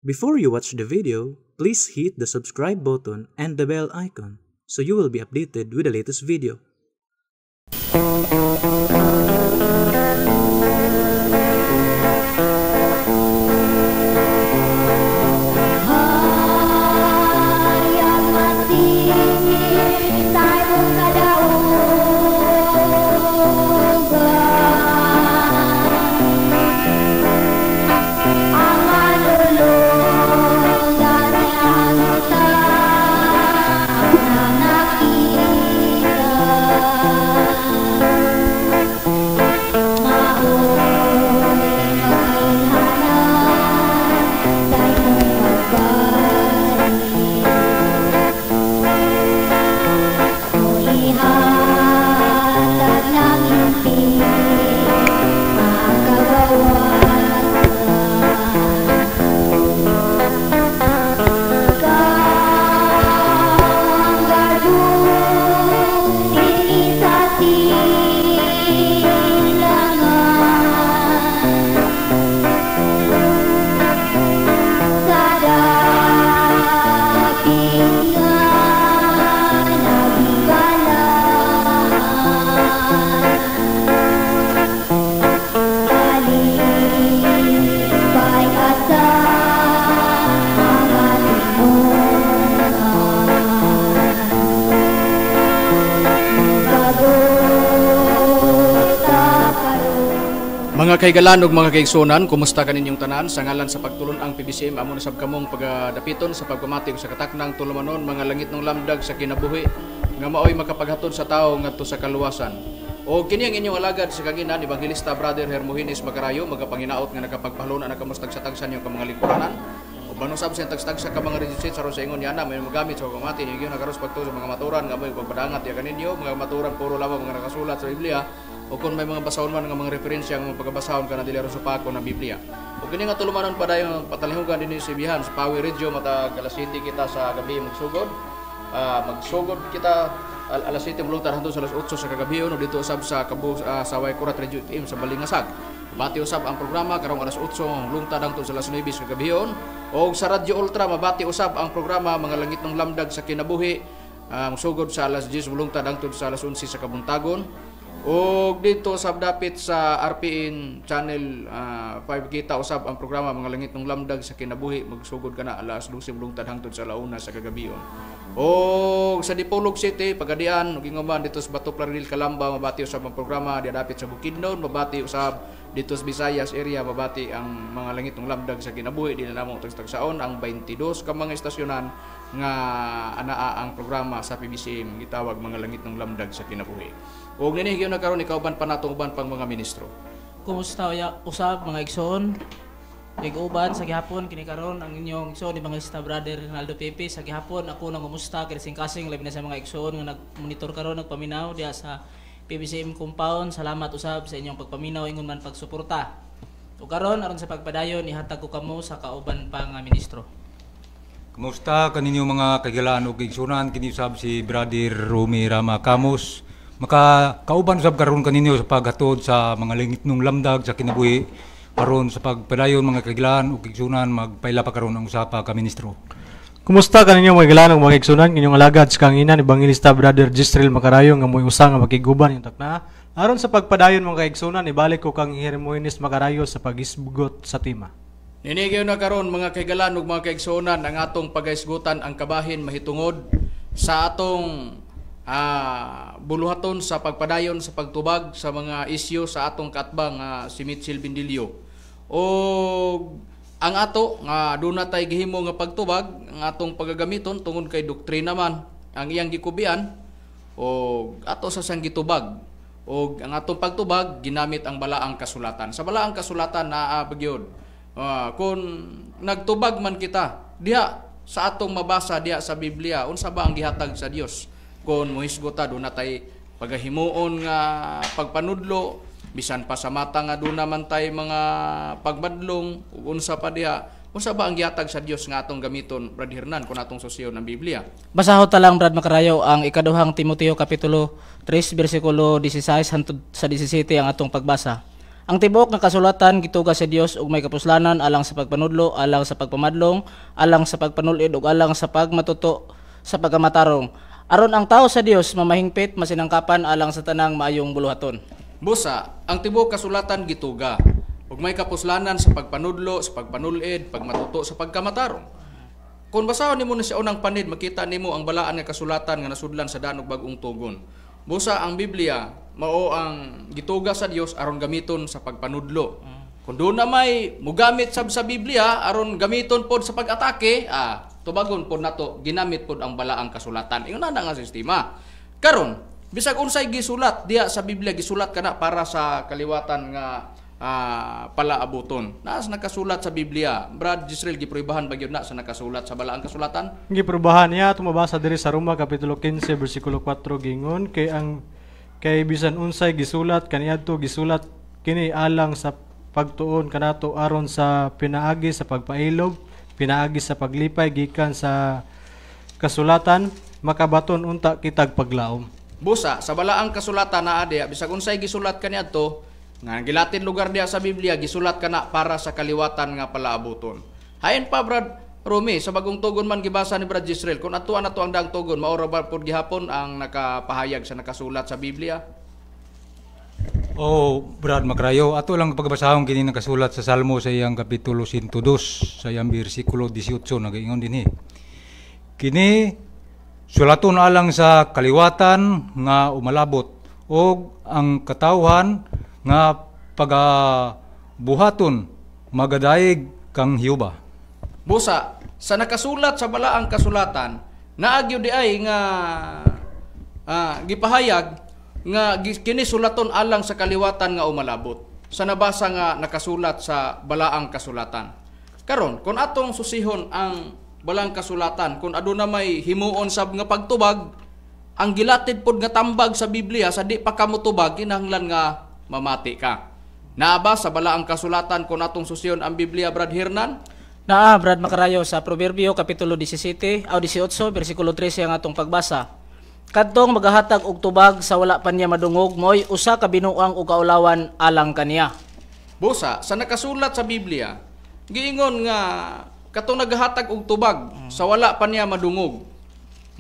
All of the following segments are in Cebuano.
Before you watch the video, please hit the subscribe button and the bell icon so you will be updated with the latest video. Mga kaigalan ug mga kaigsunan, kumusta kaninyong tanan? Sa ngalan sa pagtulon ang PBCM, amo na sab kamong pagadapiton sa pagpamati sa kataknang tulumanon mga langit ng lamdag sa kinabuhi nga maoy makapaghatod sa tawo ngadto sa kaluwasan. O kini ang inyong alagad sa kaginan, Evangelista Brother Hermogenes Macarayo, magapanginaot nga nakapagpahalon na kamustag sa tagsan yung mga lingkuranan. O banusab sa tagstag sa mga registry sa sa ingon yana may magamit sa pagpamati ninyo nakaros pagtuo sa mga maturan nga moy pagpadangat ya kaninyo mga maturan puro lamang mga nakasulat sa Biblia. O kung may mga basahon man nga mga referensya nga mga pagkabasahon ka na dili aron sa pako na Biblia. O kini nga tulumanon padayon patalihugan dinhi sa Ibihan sa Pawi Radio matag alas 7 kita sa gabi magsugod. Magsugod kita alas 7 mulungtad hangtod sa alas 8 sa kagabi no dito usab sa Kabo sa Waykurat Radio FM sa Balingasag. Mabati usab ang programa karong alas 8 lungtad hangtod sa alas 9 sa kagabion. O sa Radyo Ultra mabati usab ang programa mga langit ng lamdag sa kinabuhi magsugod sa alas 10 mulungtad hangtod sa alas 11 sa kabuntagon. O dito usab dapit sa RPN Channel 5 kita usab ang programa mga langit ng lamdag sa kinabuhi magsugod kana alas 12 mulungtad hangtod sa 1 sa kagabion. O sa Dipolog City pagadian ug ingon dito sa Bato Plaridel Calamba mabati usab ang programa di dapit sa Bukidnon mabati usab dito sa Visayas area mabati ang mga langit ng lamdag sa kinabuhi di na namo tagtagsaon ang 22 ka mga estasyonan nga anaa ang programa sa PBCM gitawag mga langit ng lamdag sa kinabuhi. Og nini gyud na karon ikauban pa natong uban pang mga ministro. Kumusta usab mga igsoon? Ig-uban sa gihapon kini karon ang inyong igsoon Evangelista Brother Ronaldo Pepe sa gihapon ako nang kumusta kini kasing labi na sa mga igsoon nga nagmonitor karon nagpaminaw diha sa PBCM compound. Salamat usab sa inyong pagpaminaw ingon man pagsuporta. Ug karon aron sa pagpadayon ihatag ko kamo sa kauban pa nga ministro. Kumusta kaninyo mga kaigalaan ug igsunan kini usab si Brother Rumi Rama Camus. Maka kauban usab karon kaninyo sa paghatod sa mga langitnong lamdag sa kinabuhi aron sa pagpadayon mga kaigalaan ug igsunan magpaila pa karon ang usapa ka ministro. Kumusta kaninyo mga kaigalaan ug mga igsunan inyong alagad sa kanginan Evangelista Brother Gisrel Macarayo nga moy usa nga makiguban yung takna aron sa pagpadayon mga kaigsunan ibalik ko kang Hermogenes Macarayo sa pagisbugot sa tema. Ninigaw na karon mga kaigalaan ug mga kaigsunan ang atong pagaisgutan ang kabahin mahitungod sa atong buluhaton sa pagpadayon sa pagtubag sa mga isyu sa atong katbang si Mitchell Bindilio. O ang ato nga duna tay gihimo nga pagtubag ang atong pagagamiton tungod kay doktrina man ang iyang gikubian o ato sa sang gitubag. O ang atong pagtubag ginamit ang balaang kasulatan. Sa balaang kasulatan naa bagyod kung nagtubag man kita diha sa atong mabasa diha sa Biblia unsa ba ang gihatag sa Dios? Kung mohisgota doon na tay pagahimuon nga pagpanudlo bisan pa sa mata nga doon naman tay mga pagmadlong unsa pa diha unsa ba ang gihatag sa Dios nga atong gamiton Brad Hernan kung atong susiyon ng Biblia? Basahon ta lang Brad Macarayo ang ikaduhang Timoteo kapitulo 3 bersikulo 16 hangtod sa 17 ang atong pagbasa. Ang tibuok nga kasulatan gituga sa Dios ug may kapuslanan alang sa pagpanudlo, alang sa pagpamadlong, alang sa pagpanulid ug alang sa pagmatuto sa pagkamatarong. Aron ang tao sa Dios mamahingpit, masinangkapan alang sa tanang maayong buluhaton. Busa, ang tibuok kasulatan gituga ug may kapuslanan sa pagpanudlo, sa pagpanulid, pagmatuto sa pagkamatarong. Kung basahon nimo na sa unang panid, makita nimo ang balaan nga kasulatan nga nasudlan sa daan ug bag-ong tugon. Busa ang Biblia mao ang gituga sa Dios aron gamiton sa pagpanudlo. Kung doon na may mugamit sab sa Biblia aron gamiton pod sa pag-atake, tubagon pod nato ginamit pod ang balaang kasulatan. Ingon na nga sistema. Karon, bisag unsay gisulat diya sa Biblia, gisulat kana para sa kaliwatan nga palaabuton. Naas nakasulat sa Biblia. Brad Jisrael, giprobahan ba gyud na sa nakasulat sa balaang kasulatan? Giprobahan niya tumabasa diri sa Roma kapitulo 15 bersikulo 4, gingon kay ang kay bisan unsay gisulat kaniadto gisulat kini alang sa pagtuon kanato aron sa pinaagi sa pagpailob, pinaagi sa paglipay gikan sa kasulatan makabaton unta kitag paglaom. Busa sa balaang kasulatan naa diya, bisag unsay gisulat kaniadto nga gilatin lugar diya sa Biblia, gisulat kana para sa kaliwatan nga palaabuton. Hain pa, Brad Rumi, sa bagong tugon man gibasa ni Brad Jisrael, kung atuan nato ang daang tugon, maura ba pud gihapon ang nakapahayag sa nakasulat sa Biblia? Oh, Brad Makrayo, ato lang pagbasahon kini nakasulat sa Salmo sa iyang kapitulo 102 sa iyang bersikulo 18, nagaingon dinhi. Kini sulaton alang sa kaliwatan nga umalabot og ang katawhan nga pagabuhaton magadayeg kang Jehova. Busa sa nakasulat sa balaang kasulatan, naagyo di ay nga gipahayag nga kini sulaton alang sa kaliwatan nga umalabot sa nabasa nga nakasulat sa balaang kasulatan. Karon, kung atong susihon ang balaang kasulatan, kung aduna may himuon sab nga pagtubag, ang gilatid pod nga tambag sa Biblia sa di pa ka motubag, kinahanglan nga mamati ka. Naa ba sa balaang kasulatan kung atong susihon ang Biblia, Brad Hernan? Naa, Brad Makarayo, sa Proverbio kapitulo 17 o 18 bersikulo 13 ang atong pagbasa. Kadtong magahatag og tubag sa wala pa niya madungog, mo'y usa ka binuang og kaulawan alang kaniya. Busa sa nakasulat sa Biblia, giingon nga katong nagahatag og tubag sa wala pa niya madungog,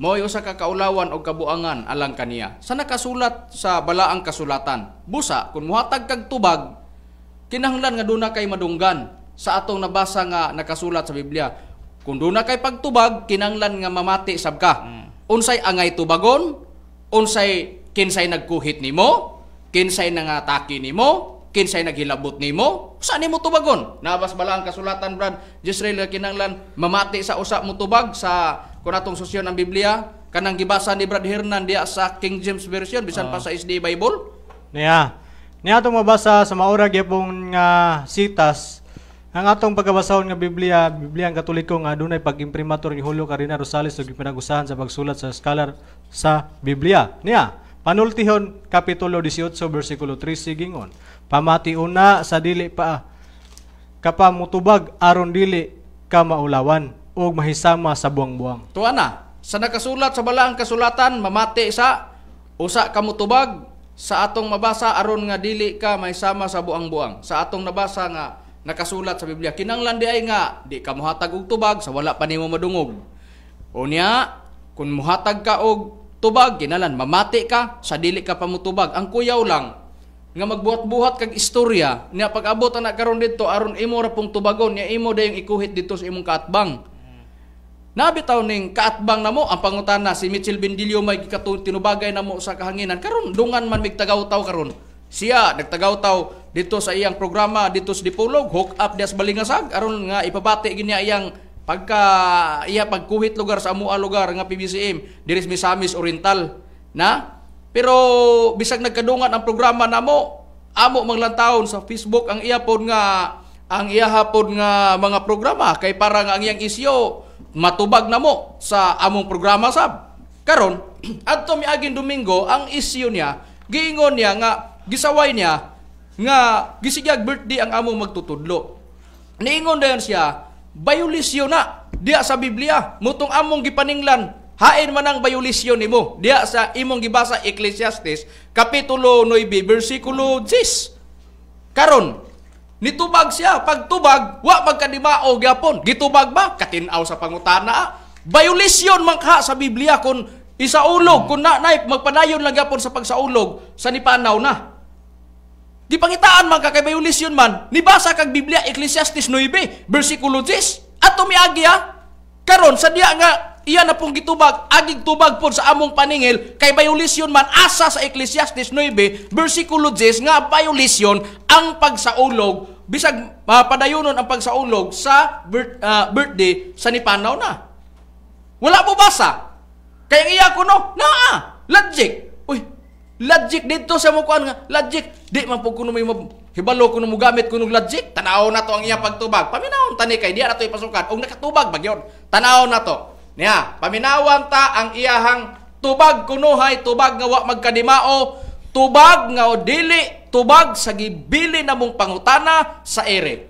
mo'y usa ka kaulawan og kabuangan alang kaniya. Sa nakasulat sa balaang kasulatan. Busa kung muhatag kag tubag, kinahanglan nga duna kay madunggan sa atong nabasa nga nakasulat sa Biblia. Kung duna kay pagtubag, kinahanglan nga mamati sab ka. Unsay angay tubagon, unsay kinsay nagkuhit nimo, kinsay nangatake nimo, kinsay naghilabot nimo, saan nimo tubagon? Nabas bala ang kasulatan, Brad Jisrael, nga kinahanglan mamati sa usa mo tubag sa kung atong susyon ang Biblia, kanang gibasa ni Brad Hernan diya sa King James Version bisan pa sa SDA Bible. Niya. Niya atong mabasa sa maura gyapon nga sitas ang atong pagkabasahon nga Biblia, Biblia ang Katoliko nga adunay pag-imprimatur ni Julio Carina Rosales ug gipinagusahan sa pagsulat sa scholar sa Biblia. Niya, panultihon kapitulo 18 bersikulo 3 gingon, pamati una sa dili pa kapamutubag aron dili ka maulawan ug mahisama sa buang-buang. Tuwa na, sa nakasulat sa balaang kasulatan, mamati sa usa ka mutubag sa atong mabasa aron nga dili ka mahisama sa buang-buang. Sa atong nabasa nga nakasulat sa Biblia, kinahanglan di ay nga di ka mohatag og tubag sa wala pa nimo madungog. Unya, kung mohatag ka og tubag, kinahanglan mamati ka sa dili ka pa motubag. Ang kuyaw lang nga magbuhat-buhat kag istorya niya pag-abot ana karon didto aron imo ra pong tubagon niya imo dayong ikuhit didto sa imong kaatbang. Nabitaw ning kaatbang namo ang pangutana si Mitchell Bendillo may gikatun tinubagay namo sa kahanginan karon dungan man mig tagaw-taw karon. Siya nagtagaw-taw dito sa iyang programa dito sa Dipolog, hook up dias Balingasag aron nga ipabati gid niya iyang pagka iya pagkuhit lugar sa amoa lugar nga PBCM diri sa Misamis Oriental na. Pero bisag nagkadungan ang programa namo, amo manglantawon sa Facebook ang iya pod nga ang iya hapon nga mga programa kay para nga ang iyang isyo matubag namo sa among programa sab. Karon adto miaging Domingo ang isyu niya giingon niya nga gisaway niya nga gisigyag birthday ang among magtutudlo. Niingon dayon siya, bayulisyon na diya sa Biblia mutong among gipaninglan hain man ang bayulisyon nimo diya sa imong gibasa Ecclesiastes kapitulo 9 bersikulo 10. Karon nitubag siya, pagtubag wa magkadimao gyapon. Gitubag ba? Katin-aw sa pangutana. Violation man ka sa Biblia kung isaulog, kung na magpadayon lang gyapon sa pagsaulog sa nipanaw na. Gipangitaan man ka kay violation man. Nibasa kag Biblia Ecclesiastes 9 versikulo 10. Ato miagi ha. Karon sa diya nga iya na pong gitubag, agig tubag pod sa among paningil kay violation man asa sa Ecclesiastes 9 versikulo 10 nga violation ang pagsaulog bisag padayonon ang pagsaulog sa birthday sa nipanaw na. Wala mo basa. Kaya ang iya ko no, naa, logic. Uy, logic dito sa mo kuan nga logic. Di man pud kuno may hibalo kuno mo gamit kuno logic. Tan-aw na to ang iya pagtubag. Paminawon tani kay diya na to ipasukan og nakatubag ba gyud. Tan-aw na to. Niya, paminawan ta ang iyahang tubag kunuhay, tubag nga wa magkadimao, tubag nga dili, tubag sa gibili namong pangutana sa ere.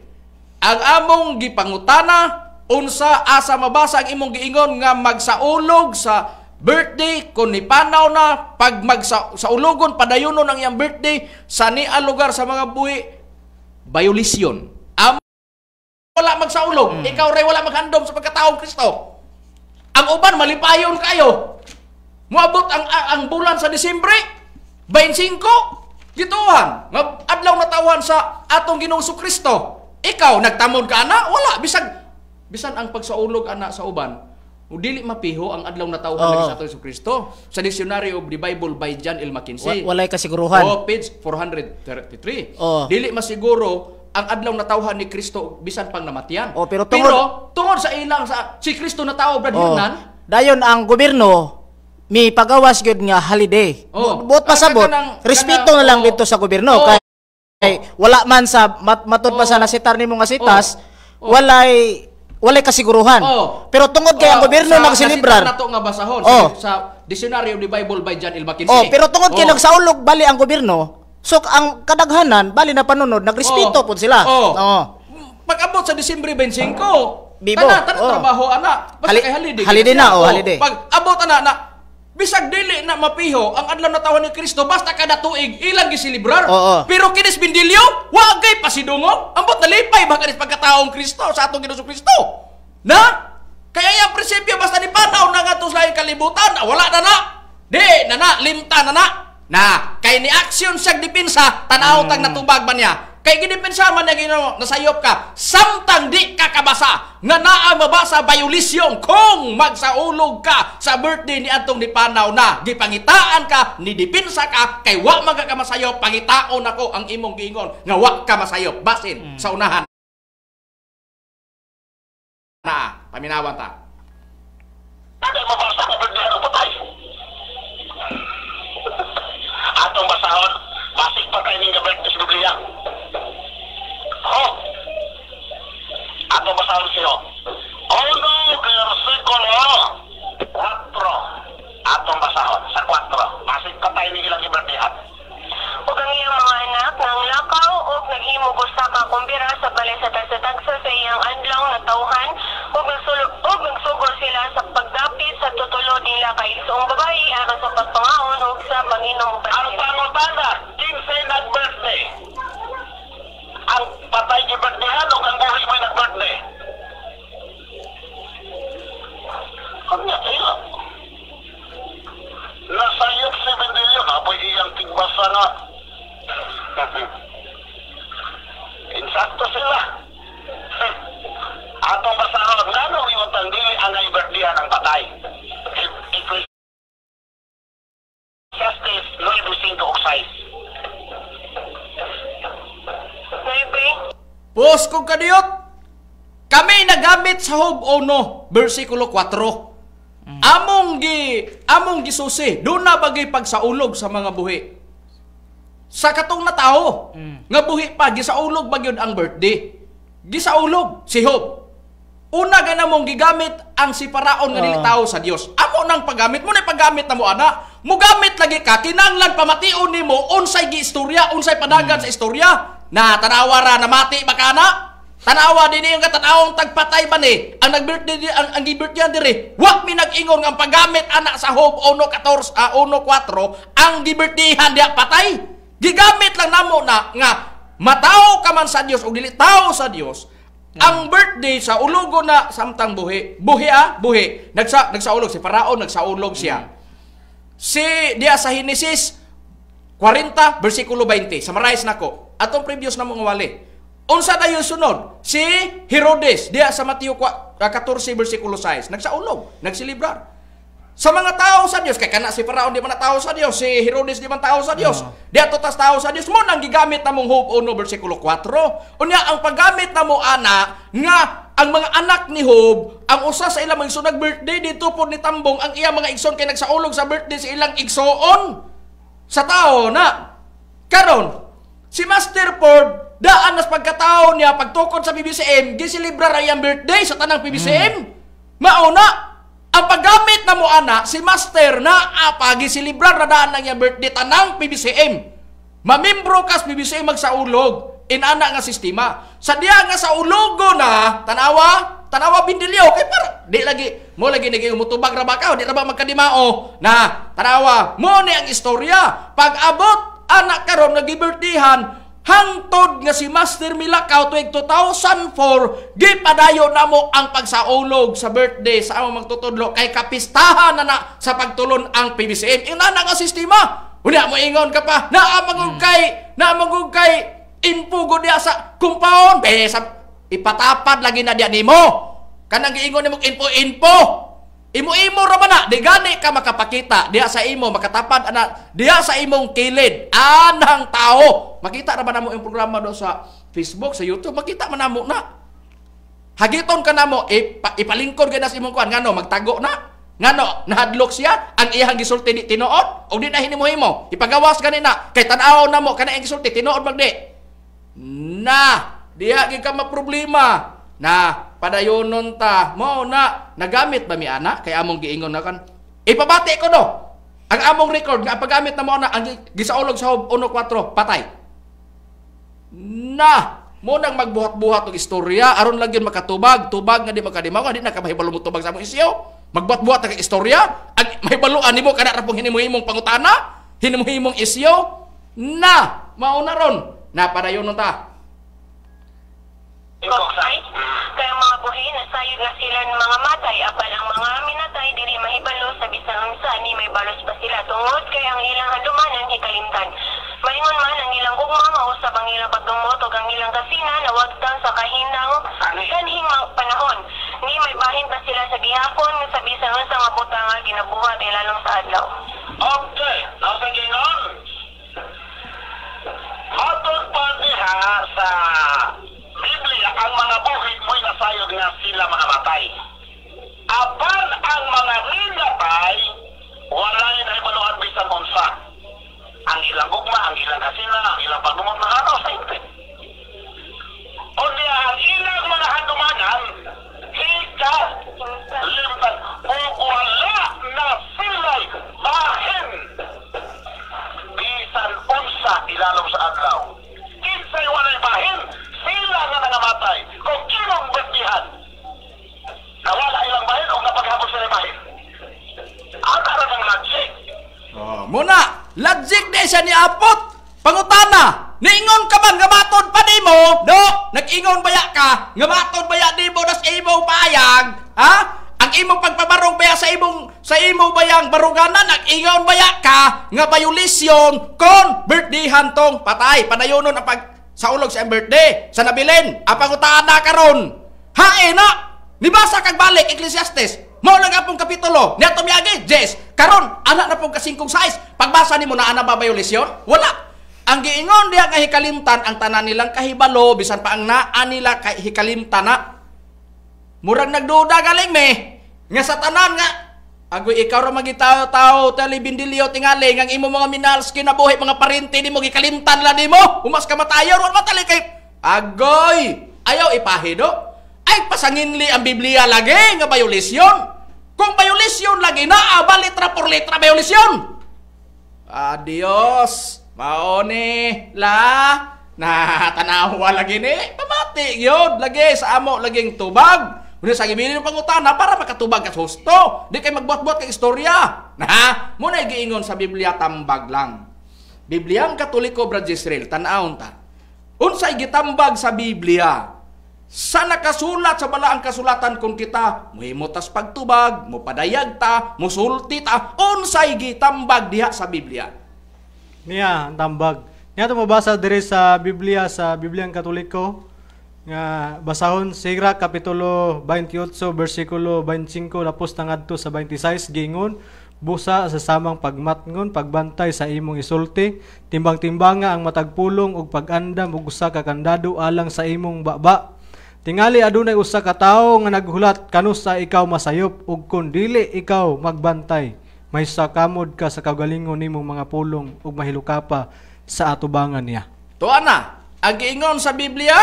Ang among gipangutana unsa asa mabasa ang imong giingon nga magsaulog sa birthday kun nipanaw na pag magsaulugon padayonon ang iyang birthday sa nia lugar sa mga buhi, violation. Am wala magsaulog, ikaw ray wala maghandom sa pagkataong Kristo. Ang uban malipayon kayo. Moabot ang bulan sa Disyembre 25 gituhan nga adlaw na tawhan sa atong Ginoong Kristo. Ikaw nagtamod ka ana? Wala, bisan ang pagsaulog ana sa uban. Dili mapiho ang adlaw na tawhan lagi sa atong Kristo. Sa Dictionary of the Bible by John L. McKinsey. Walay kasiguruhan. Oh, page 433. Oh. Dili masiguro ang adlaw na tawhan ni Kristo bisan pang namatian. Oh, pero tungod sa ilang sa si Kristo na tao brad Hernan, dayon ang gobyerno mi pagawas gyud nga holiday. Oh. Buot pasabot, respeto na lang dito sa gobyerno. Kay wala man sa matud pa sa nasitar nimo nga sitas, walay kasiguruhan. Pero tungod kay ang gobyerno nagselebrar nato nga basahon sa Dictionary of the Bible by John L. McKinsey. Oh, pero tungod kay nagsaulog bali ang gobyerno, so ang kadaghanan bali na panunod nagrespeto pud sila. Pag-abot sa Disyembre 25, bibo. Tana trabaho ana. Basta kay holiday. Holiday na holiday. Pag abot ana na bisag dili na mapiho ang adlaw na tawhan ni Kristo basta kada tuig ilang giselebrar. Pero kinis Bindilyo, wa gay pasidungog. Ambot nalipay ba kanis pagkataong Kristo sa atong Ginoong Kristo. Na? Kaya yang prinsipyo basta ni panaw na ngadto sa laing kalibutan, wala na na. Di na na limta na na. Na, kay ni aksyon siyang depensa, tanaw tang natubag ba niya? Kay gidepensa man niya Ginoo, nasayop ka, samtang di ka kabasa, nga naa mabasa violation kung magsaulog ka sa birthday ni atong nipanaw na, gipangitaan ka, nidepensa ka, kay wa man ka masayop, pangitaon ako ang imong giingon, nga wa ka masayop, basin sa unahan. Na, paminawan ta. Mabasa ka birthday ako patay. Atong basahon, basig patay ning birthday sa Biblia. Ho. Atong basahon siyo. Uno versikulo 4. Atong basahon sa 4. Basig patay ning ilang birthday. Ug ang iyang mga anak nang lakaw ug naghimo usa ka kumbira sa balay sa tagsa-tagsa sa iyang adlaw nga tawhan ug nagsugod sila sa pagdapit sa tutulo nila kay isuong babae aron sa pagpangaon ug sa panginom. Ang pangutana, kinsay nag-birthday? Ang patay gi-birthdayhan o ang buhi mo'y nag-birthday? Kanya ila. Nasayop si Bindilyo, apoy iyang tigbasa nga. Insakto sila. Atong basahon, ngano iwatang dili ang ay-birthdayhan ang patay? Ecclesiastes 9:5 ug 6. Pos kung kadiyot, kami nagamit sa Job 1, versikulo 4. Among gisusi, doon na bagay pagsaulog sa mga buhi. Sa katong na tao, nga buhi pa, gisaulog ba yun ang birthday? Gisaulog si Job. Una ga namong gigamit ang si Paraon nga dili tao sa Dios. Amo nang paggamit mo na paggamit na mo ana. Mugamit lagi ka kinahanglan pamation nimo unsay giistorya, unsay padagan sa istorya. Na tanawa ra namati ba ka na? Tanawa dinhi ang katanawong tagpatay ba ni? Ang nag-birthday ang gi-birthday diri. Wa mi nag-ingon nga paggamit ana sa Job 1:14 1:4 ang gi-birthdayhan diha patay. Gigamit lang namo na nga Matao ka man sa Dios o dili tao sa Dios. Ang birthday sa ulugo na samtang buhi. Buhi ah, buhi. Nagsaulog si Faraon, nagsaulog siya. Si diya sa Henesis 40 versikulo 20. Summarize nako. Atong previous na mga wali. Unsa dayon sunod? Si Herodes diya sa Mateo 14 versikulo 6. Nagsaulog, nagselebrar. Sa mga tao sa Dios, kay kana si Faraon di man na tao sa Dios, si Herodes di man tao sa Dios. Di ato tas tao sa Dios mo nang gigamit namong Job 1 versikulo 4. Unya ang paggamit namo ana nga ang mga anak ni Job, ang usa sa ilang mga igsoon nag-birthday dito pod ni Tambong ang iya mga igsoon kay nagsaulog sa birthday sa ilang igsoon sa tao na. Karon si Master Ford daan nas pagkatao niya pagtukod sa PBCM, giselebrar ang iyang birthday sa tanang PBCM. Mauna ang paggamit na mo ana si Master na apa giselebrar na daan ang iyang birthday tanang PBCM. Mamimbro kas PBCM magsaulog inana nga sistema. Sa diya nga sa ulogo na tanawa, tanawa bindilyo kay para di lagi mo lagi naging mutubag ra ba ka, di ra ba magkadimao na tanawa mo ni ang istorya. Pag-abot anak karon nagibirthday-han hangtod nga si Master Milakaw tuig 2004 gipadayon namo ang pagsaulog sa birthday sa among magtutudlo kay kapistahan na na sa pagtulon ang PBCM. Inana nga sistema. Unya mo ingon ka pa naa mangud kay naa mangud kay impugo diya sa compound be sa ipatapad lagi na diya nimo. Kanang giingon nimo info-info. Imo-imo ra man na, di gani ka makapakita diha sa imo, makatapad ana diha sa imong kilid anang tao. Makita ra ba namo yung programa do sa Facebook, sa YouTube, makita man namo na. Hagiton ka namo, ipalingkod gyud na sa imong kuan ngano magtago na. Ngano nahadlok siya ang iyang gisulti di tinuod o di na hinimo-himo. Ipagawas gani na kay tan-aw namo kana iyang gisulti tinuod magdi. Na diha gyud ka maproblema. Na padayonon ta mo na nagamit ba mi ana kay among giingon na kan ipabati ko do ang among record nga paggamit na mo ana ang gisaulog sa Job 1:4 patay na mo nang magbuhat-buhat og istorya aron lang gyud makatubag tubag nga di makadimaw di na ka mahibalo mo tubag sa among isyo magbuhat-buhat ang istorya ang mahibaluan nimo kana ra pong hinimo-himong pangutana hinimo-himong isyo na mao na ron na padayonon ta. Kaya mga buhi nasayod na sila ng mga matay apan ang mga minatay dili mahibalo sa bisan unsa ni may balos pa sila tungod kay ang ilang handumanan hikalimtan. Maingon man ang ilang gugma mausab ang ilang pagdumot ug ang ilang kasina nawagtang sa kahinang kanhing panahon. Ni may bahin pa sila sa gihapon sa bisan unsa nga butang nga ginabuhat ilalong sa adlaw. Okay, nasa gingon. Matod pa diha sa Biblia ang mga buhi mo'y nasayod nga sila mga matay. Apan ang mga minatay, walay nahibaluan bisan unsa. Ang ilang gugma, ang ilang kasina, ang ilang pagdumot na ano sa intin. O niya, ang ilang mga handumanan, hika, limtan, o wala na sila'y bahin. Bisan unsa ilalom sa adlaw. Kinsay walay bahin, sila nga nangamatay kung kinong bertihan. Nawala ilang bahin o napaghapon sila bahin. Ang ara ng logic. Oh, muna, logic di siya ni Apot. Pangutana, niingon ka man nga matod pa nimo, do? Nag-ingon baya ka, nga matod baya nimo nas imong payag, ha? Ang imong pagpabarog baya sa imong bayang baruganan, nag-ingon baya ka nga violation kon birthdayhan tong patay, padayonon ang pag saulog sa birthday sa nabilin. Ang pangutaan na karon. Hae na nibasa kag balik Ecclesiastes. Mao lang apong kapitulo. Niadto miagi, yes. Karon ana na pong kasingkong size. Pagbasa nimo na ana ba violation? Wala. Ang giingon diha nga hikalimtan ang tanan nilang kahibalo bisan pa ang naa nila kay hikalimtan na. Murag nagduda galing me nga sa tanan nga agoy ikaw ra magitaw-taw telebindilyo tingali ang imo mga minals kinabuhi mga parente nimo gikalimtan la nimo humas ka matayor wa matali kay agoy ayaw ipahido ay pasanginli ang Biblia lagi nga violation. Kung violation lagi naa ba letra por letra violation. Adios mao ni la na tanawa lagi ni pamati gyud lagi sa amo laging tubag. Una sa gibili ng pangutana para makatubag ka husto. Di kay magbuhat-buhat kay istorya. Na, muna giingon sa Biblia tambag lang. Biblia ang Katoliko, Brad Jezreel, tan-awon ta. Unsay gitambag sa Biblia? Sa nakasulat sa balaang kasulatan kung kita muhimo tas pagtubag, mupadayag ta, musulti ta, unsay gitambag diha sa Biblia? Niya ang tambag. Niya ito mabasa diri sa Biblia, sa Bibliang Katoliko nga basahon Sigra kapitulo 28 bersikulo 25 lapos na ngadto sa 26, giingon, "Busa sa samang pagmatngon, pagbantay sa imong isulti, timbang-timbanga ang matag pulong ug pag-andam og usa ka kandado alang sa imong baba. Tingali adunay usa ka tawo nga naghulat kanus-a ikaw masayop, ug kun dili ikaw magbantay, may sakamod ka sa kaugalingon nimong mga pulong ug mahilukapa sa atubangan niya." Tuwa na, ang giingon sa Biblia,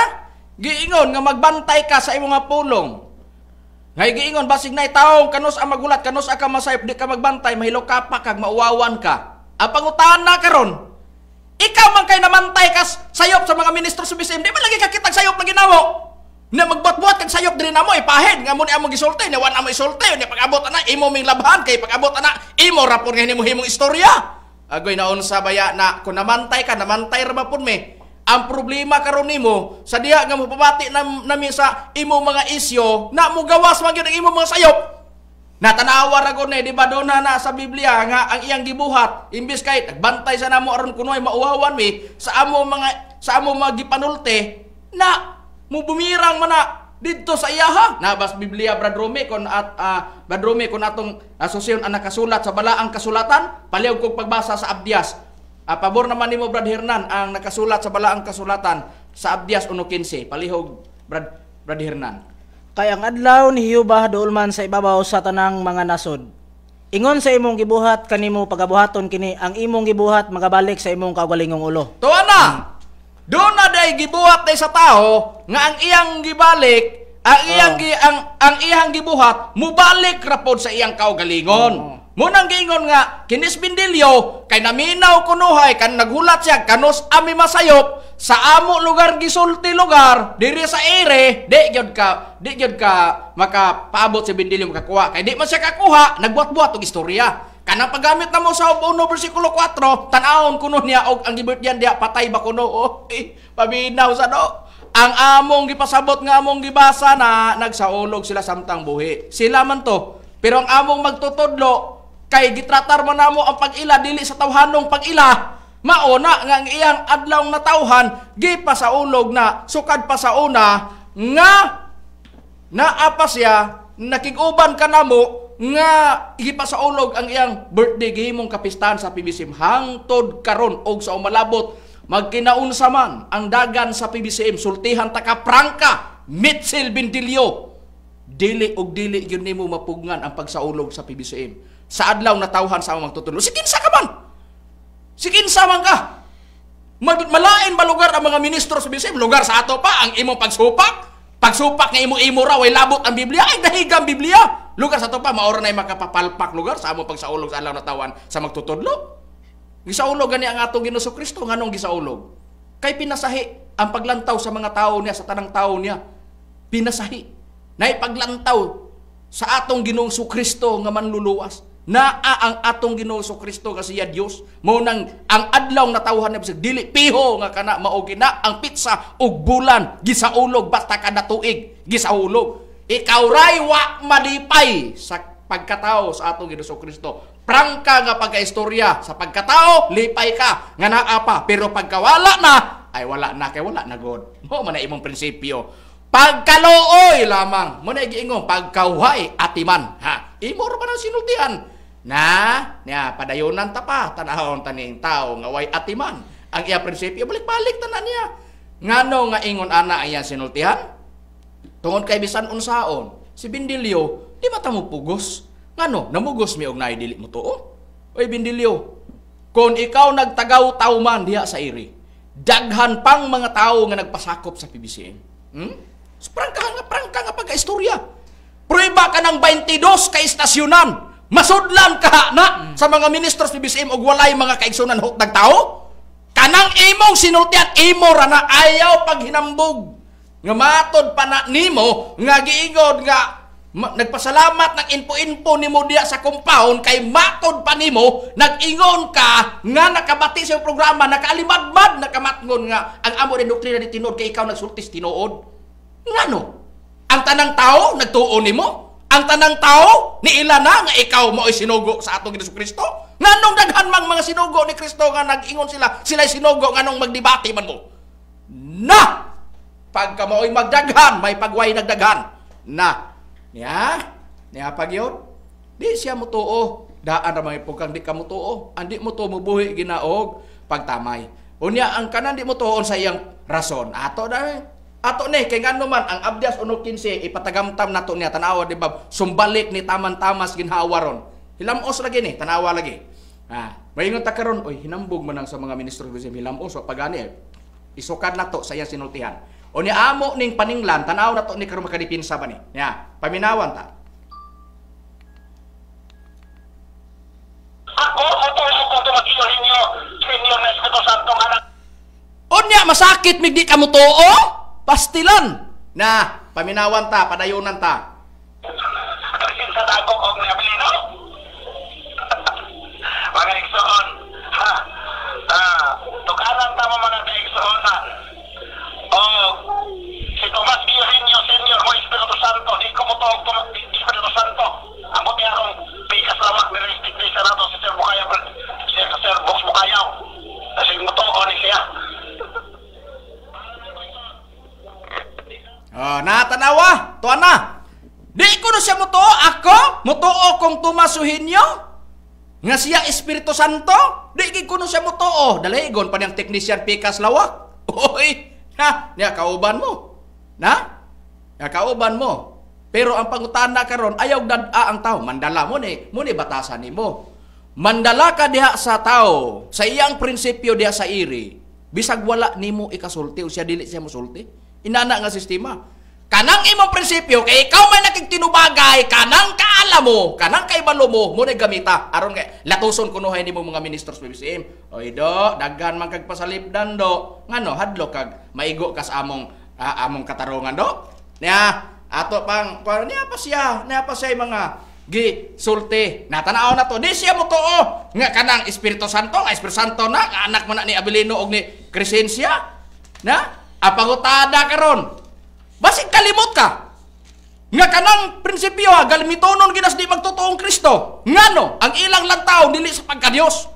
giingon nga magbantay ka sa imong mga pulong. Ngay giingon basig nay taong kanus ang magulat, kanus ka masayop, di ka magbantay, mahilukapa kag mauwawan ka. Ang pangutana karon, ikaw man kay namantay kas sayop sa mga ministro sa BCM, di man lagi ka kitag sayop na ginamo. Na magbuat-buat kag sayop diri namo ipahid nga mo ni among gisulti, ni wan amo isulti, ni pag-abot ana imo ming labhan, kay pag-abot ana imo rapon nga hinimo himong istorya. Agoy naunsa baya na kung namantay ka, namantay ra ba pud me. Ang problema karon nimo sa diha nga mopabati nami sa imo mga isyo na mugawas man gyud ang imo mga sayop. Natanawa ra gud ni, di ba duna na sa Biblia nga ang iyang gibuhat imbis kay nagbantay sa namo aron kunoy mauwawan mi sa amo mga gipanulte na mubumirang man na didto sa iyaha. Nabas Biblia, Brad Romy, kon at Brad Romy, kon atong asosyon ang nakasulat sa balaang kasulatan, palihog kog pagbasa sa Abdias. Pabor naman nimo, Brad Hernan, ang nakasulat sa balaang kasulatan sa Abdias 1:15. Palihog, Brad Hernan. Kay ang adlaw ni Jehova duol man sa ibabaw sa tanang mga nasod. Ingon sa imong gibuhat kanimo pagabuhaton kini, ang imong gibuhat magabalik sa imong kaugalingong ulo. Tuwa na. Doon na day gibuhat day sa tao nga ang iyang gibalik, ang iyang ang iyang gibuhat mubalik rapod sa iyang kaugalingon. Munang giingon nga kinis Bindilyo kay naminaw kunuhay kan naghulat siya kanus ami masayop sa amo lugar gisulti lugar diri sa ere, di gyud ka makapaabot si Bindilyo makakuha kay di man siya kakuha, nagbuhat-buhat og istorya. Kanang paggamit na mo sa 1 bersikulo 4, tan-awon kuno niya og ang gibirtyan diha patay ba kuno. Oh, eh, paminaw sa do. Ang among gipasabot nga among gibasa na nagsaulog sila samtang buhi. Sila man to. Pero ang among magtutudlo kay gitratar man namo ang pag-ila dili sa tawhanong pag-ila. Mao na nga ang iyang adlaw natawhan gipasaulog na sukad pa sa una nga naa pa siya nakig-uban kanamo nga gipasaulog ang iyang birthday gihimong kapistahan sa PBCM hangtod karon og sa umalabot magkinaunsa man ang dagan sa PBCM, sultihan ta ka prangka Mitchell Bindilyo, dili og dili gyud nimo mapugngan ang pagsaulog sa PBCM sa adlaw natawhan sa among magtutudlo. Si kinsa ka man, si kinsa man ka, malain ba lugar ang mga ministro sa PBCM, lugar sa ato pa ang imong pagsupak pagsupak nga imo-imo ra way labot ang Biblia, ay dahiga ang Biblia. Lugar sa ato pa maora na makapapalpak lugar sa among pagsaulog sa adlaw natawhan sa magtutudlo. Gisaulog gani ang atong Ginoong Kristo. Nganong gisaulog? Kay pinasahi ang paglantaw sa mga tao niya, sa tanang tao niya. Pinasahi. Naipaglantaw sa atong Ginoong Kristo nga manluluwas. Naa ang atong Ginoong Kristo nga siya Dios. Mao nang ang adlaw natawhan niya bisag dili piho nga kana mao gina ang pitsa ug bulan gisaulog basta kada tuig gisaulog. Ikaw ray wa malipay sa pagkatao sa atong Ginoong Kristo. Prangka nga pagkaistorya sa pagkatao, lipay ka nga naa pa, pero pagkawala na ay wala na, kay wala na god. Mo man na imong prinsipyo. Pagkaluoy lamang mo na giingon, pagkauhay atiman, ha. Imo ra ba nang sinultihan? Na, niya padayonan ta pa tanahon taning tao nga way atiman. Ang iya prinsipyo balik-balik tanan niya. Ngano nga ingon ana ang iyang sinultihan? Tungod kay bisan unsaon, si Bindilyo di mata mo pugos. Ngano, namugos mi og naay dili mo tuo. Oy Bindilyo, kung ikaw nagtagaw-taw man diha sa iri, daghan pang mga tao nga nagpasakop sa PBCM. Prangka nga pagkaistorya. Prueba ka ng 22 ka istasyonan. Masudlan ka na sa mga ministro sa PBCM og walay mga kaigsunan hutdag tao. Kanang imong sinultian, imo ra na, ayaw paghinambog. Nga matod pa na nimo nga giingod nga Nagpasalamat ng info-info nimo diya sa compound kay matod pa nimo, nag-ingon ka nga nakabati sa programa, nakaalimadmad, nakamatngon nga ang amo rin doktrina ni tinuod kay ikaw nagsultis tinuod. Ngano? Ang tanang tao nagtuo nimo? Ang tanang tao niila na nga ikaw mao'y sinugo sa atong Hesus Kristo? Nganong daghan mang mga sinugo ni Kristo nga nag-ingon sila, sila'y sinugo nganong magdebate man mo? Na! Pagka mao'y magdaghan, may pagway nagdaghan. Na! Niya? Niya pag yun? Di siya mutuo. Daan ra mga ipugkang di ka mutuo. Andi mo to mubuhi ginaog pagtamay. Unya ang kanan di mo tuon sa iyang rason. Ato na. Ato ni kay ngano man ang Abdias 1:15 ipatagamtam nato niya tanawa di ba sumbalik ni taman-tamas ginhawa ron. Hilamos lagi ni tanawa lagi. Ah, maingon ta karon oy hinambog man ang sa mga ministro sa hilamos wa pagani. Isukad nato sa iyang sinultihan. O ni amo ning paninglan, tanaw na to ni karon makadipinsa ba ni? Ya, paminawan ta. Ako, mutuo ko tumagiyo ninyo, Senior na Espiritu Santo anak. Unya, masakit migdi ka mutuo? Pastilan. Na, paminawan ta, padayunan ta. Sa dagok og Abilino. Mga igsoon, ha, tukaran ta mo mga kaigsuonan. Oh, si Tomas Eugenio Senior mo Espiritu Santo, di ko mo to Espiritu Santo. Ang buti akong pikas lawak ni Restig sa nato si Sir Bukayaw, si Sir Box Bukayaw. Kasi mo to ni siya. Oh, natanawa, tuwa na. Di ko na siya mutuo, ako mutuo kong Tomas Eugenio nga siya Espiritu Santo. Di ko na siya mutuo. Dalahigon pa niyang technician pikas lawak. Oy. Ha, niya kauban mo. Na? Niya kauban mo. Pero ang pangutana karon ayaw dad-a ang tao. Mandala mo ni batasan nimo. Mandala ka diha sa tao, sa iyang prinsipyo diha sa iri. Bisag wala nimo ikasulti o siya dili siya mosulti. Inana nga sistema. Kanang imong prinsipyo kay ikaw may nakigtinubagay, kanang kaala mo, kanang kaibalo mo, mo ni gamita aron kay latuson kunuhay nimo mga ministros PBCM. Oy do, daghan man kag pasalipdan do. Ngano hadlo kag maigo kas among among katarungan do. Niya ato pang niya pa siya, niya pa siya mga gi sulti. Natanaw na to, di siya motuo nga kanang Espiritu Santo, nga Espiritu Santo na nga anak man na ni Abilino og ni Crescencia. Na apangutada karon. Basig kalimot ka. Nga kanang prinsipyo ha, galimitonon ginas di magtotoong Kristo. Ngano, ang ilang lantaw dili sa pagkadiyos.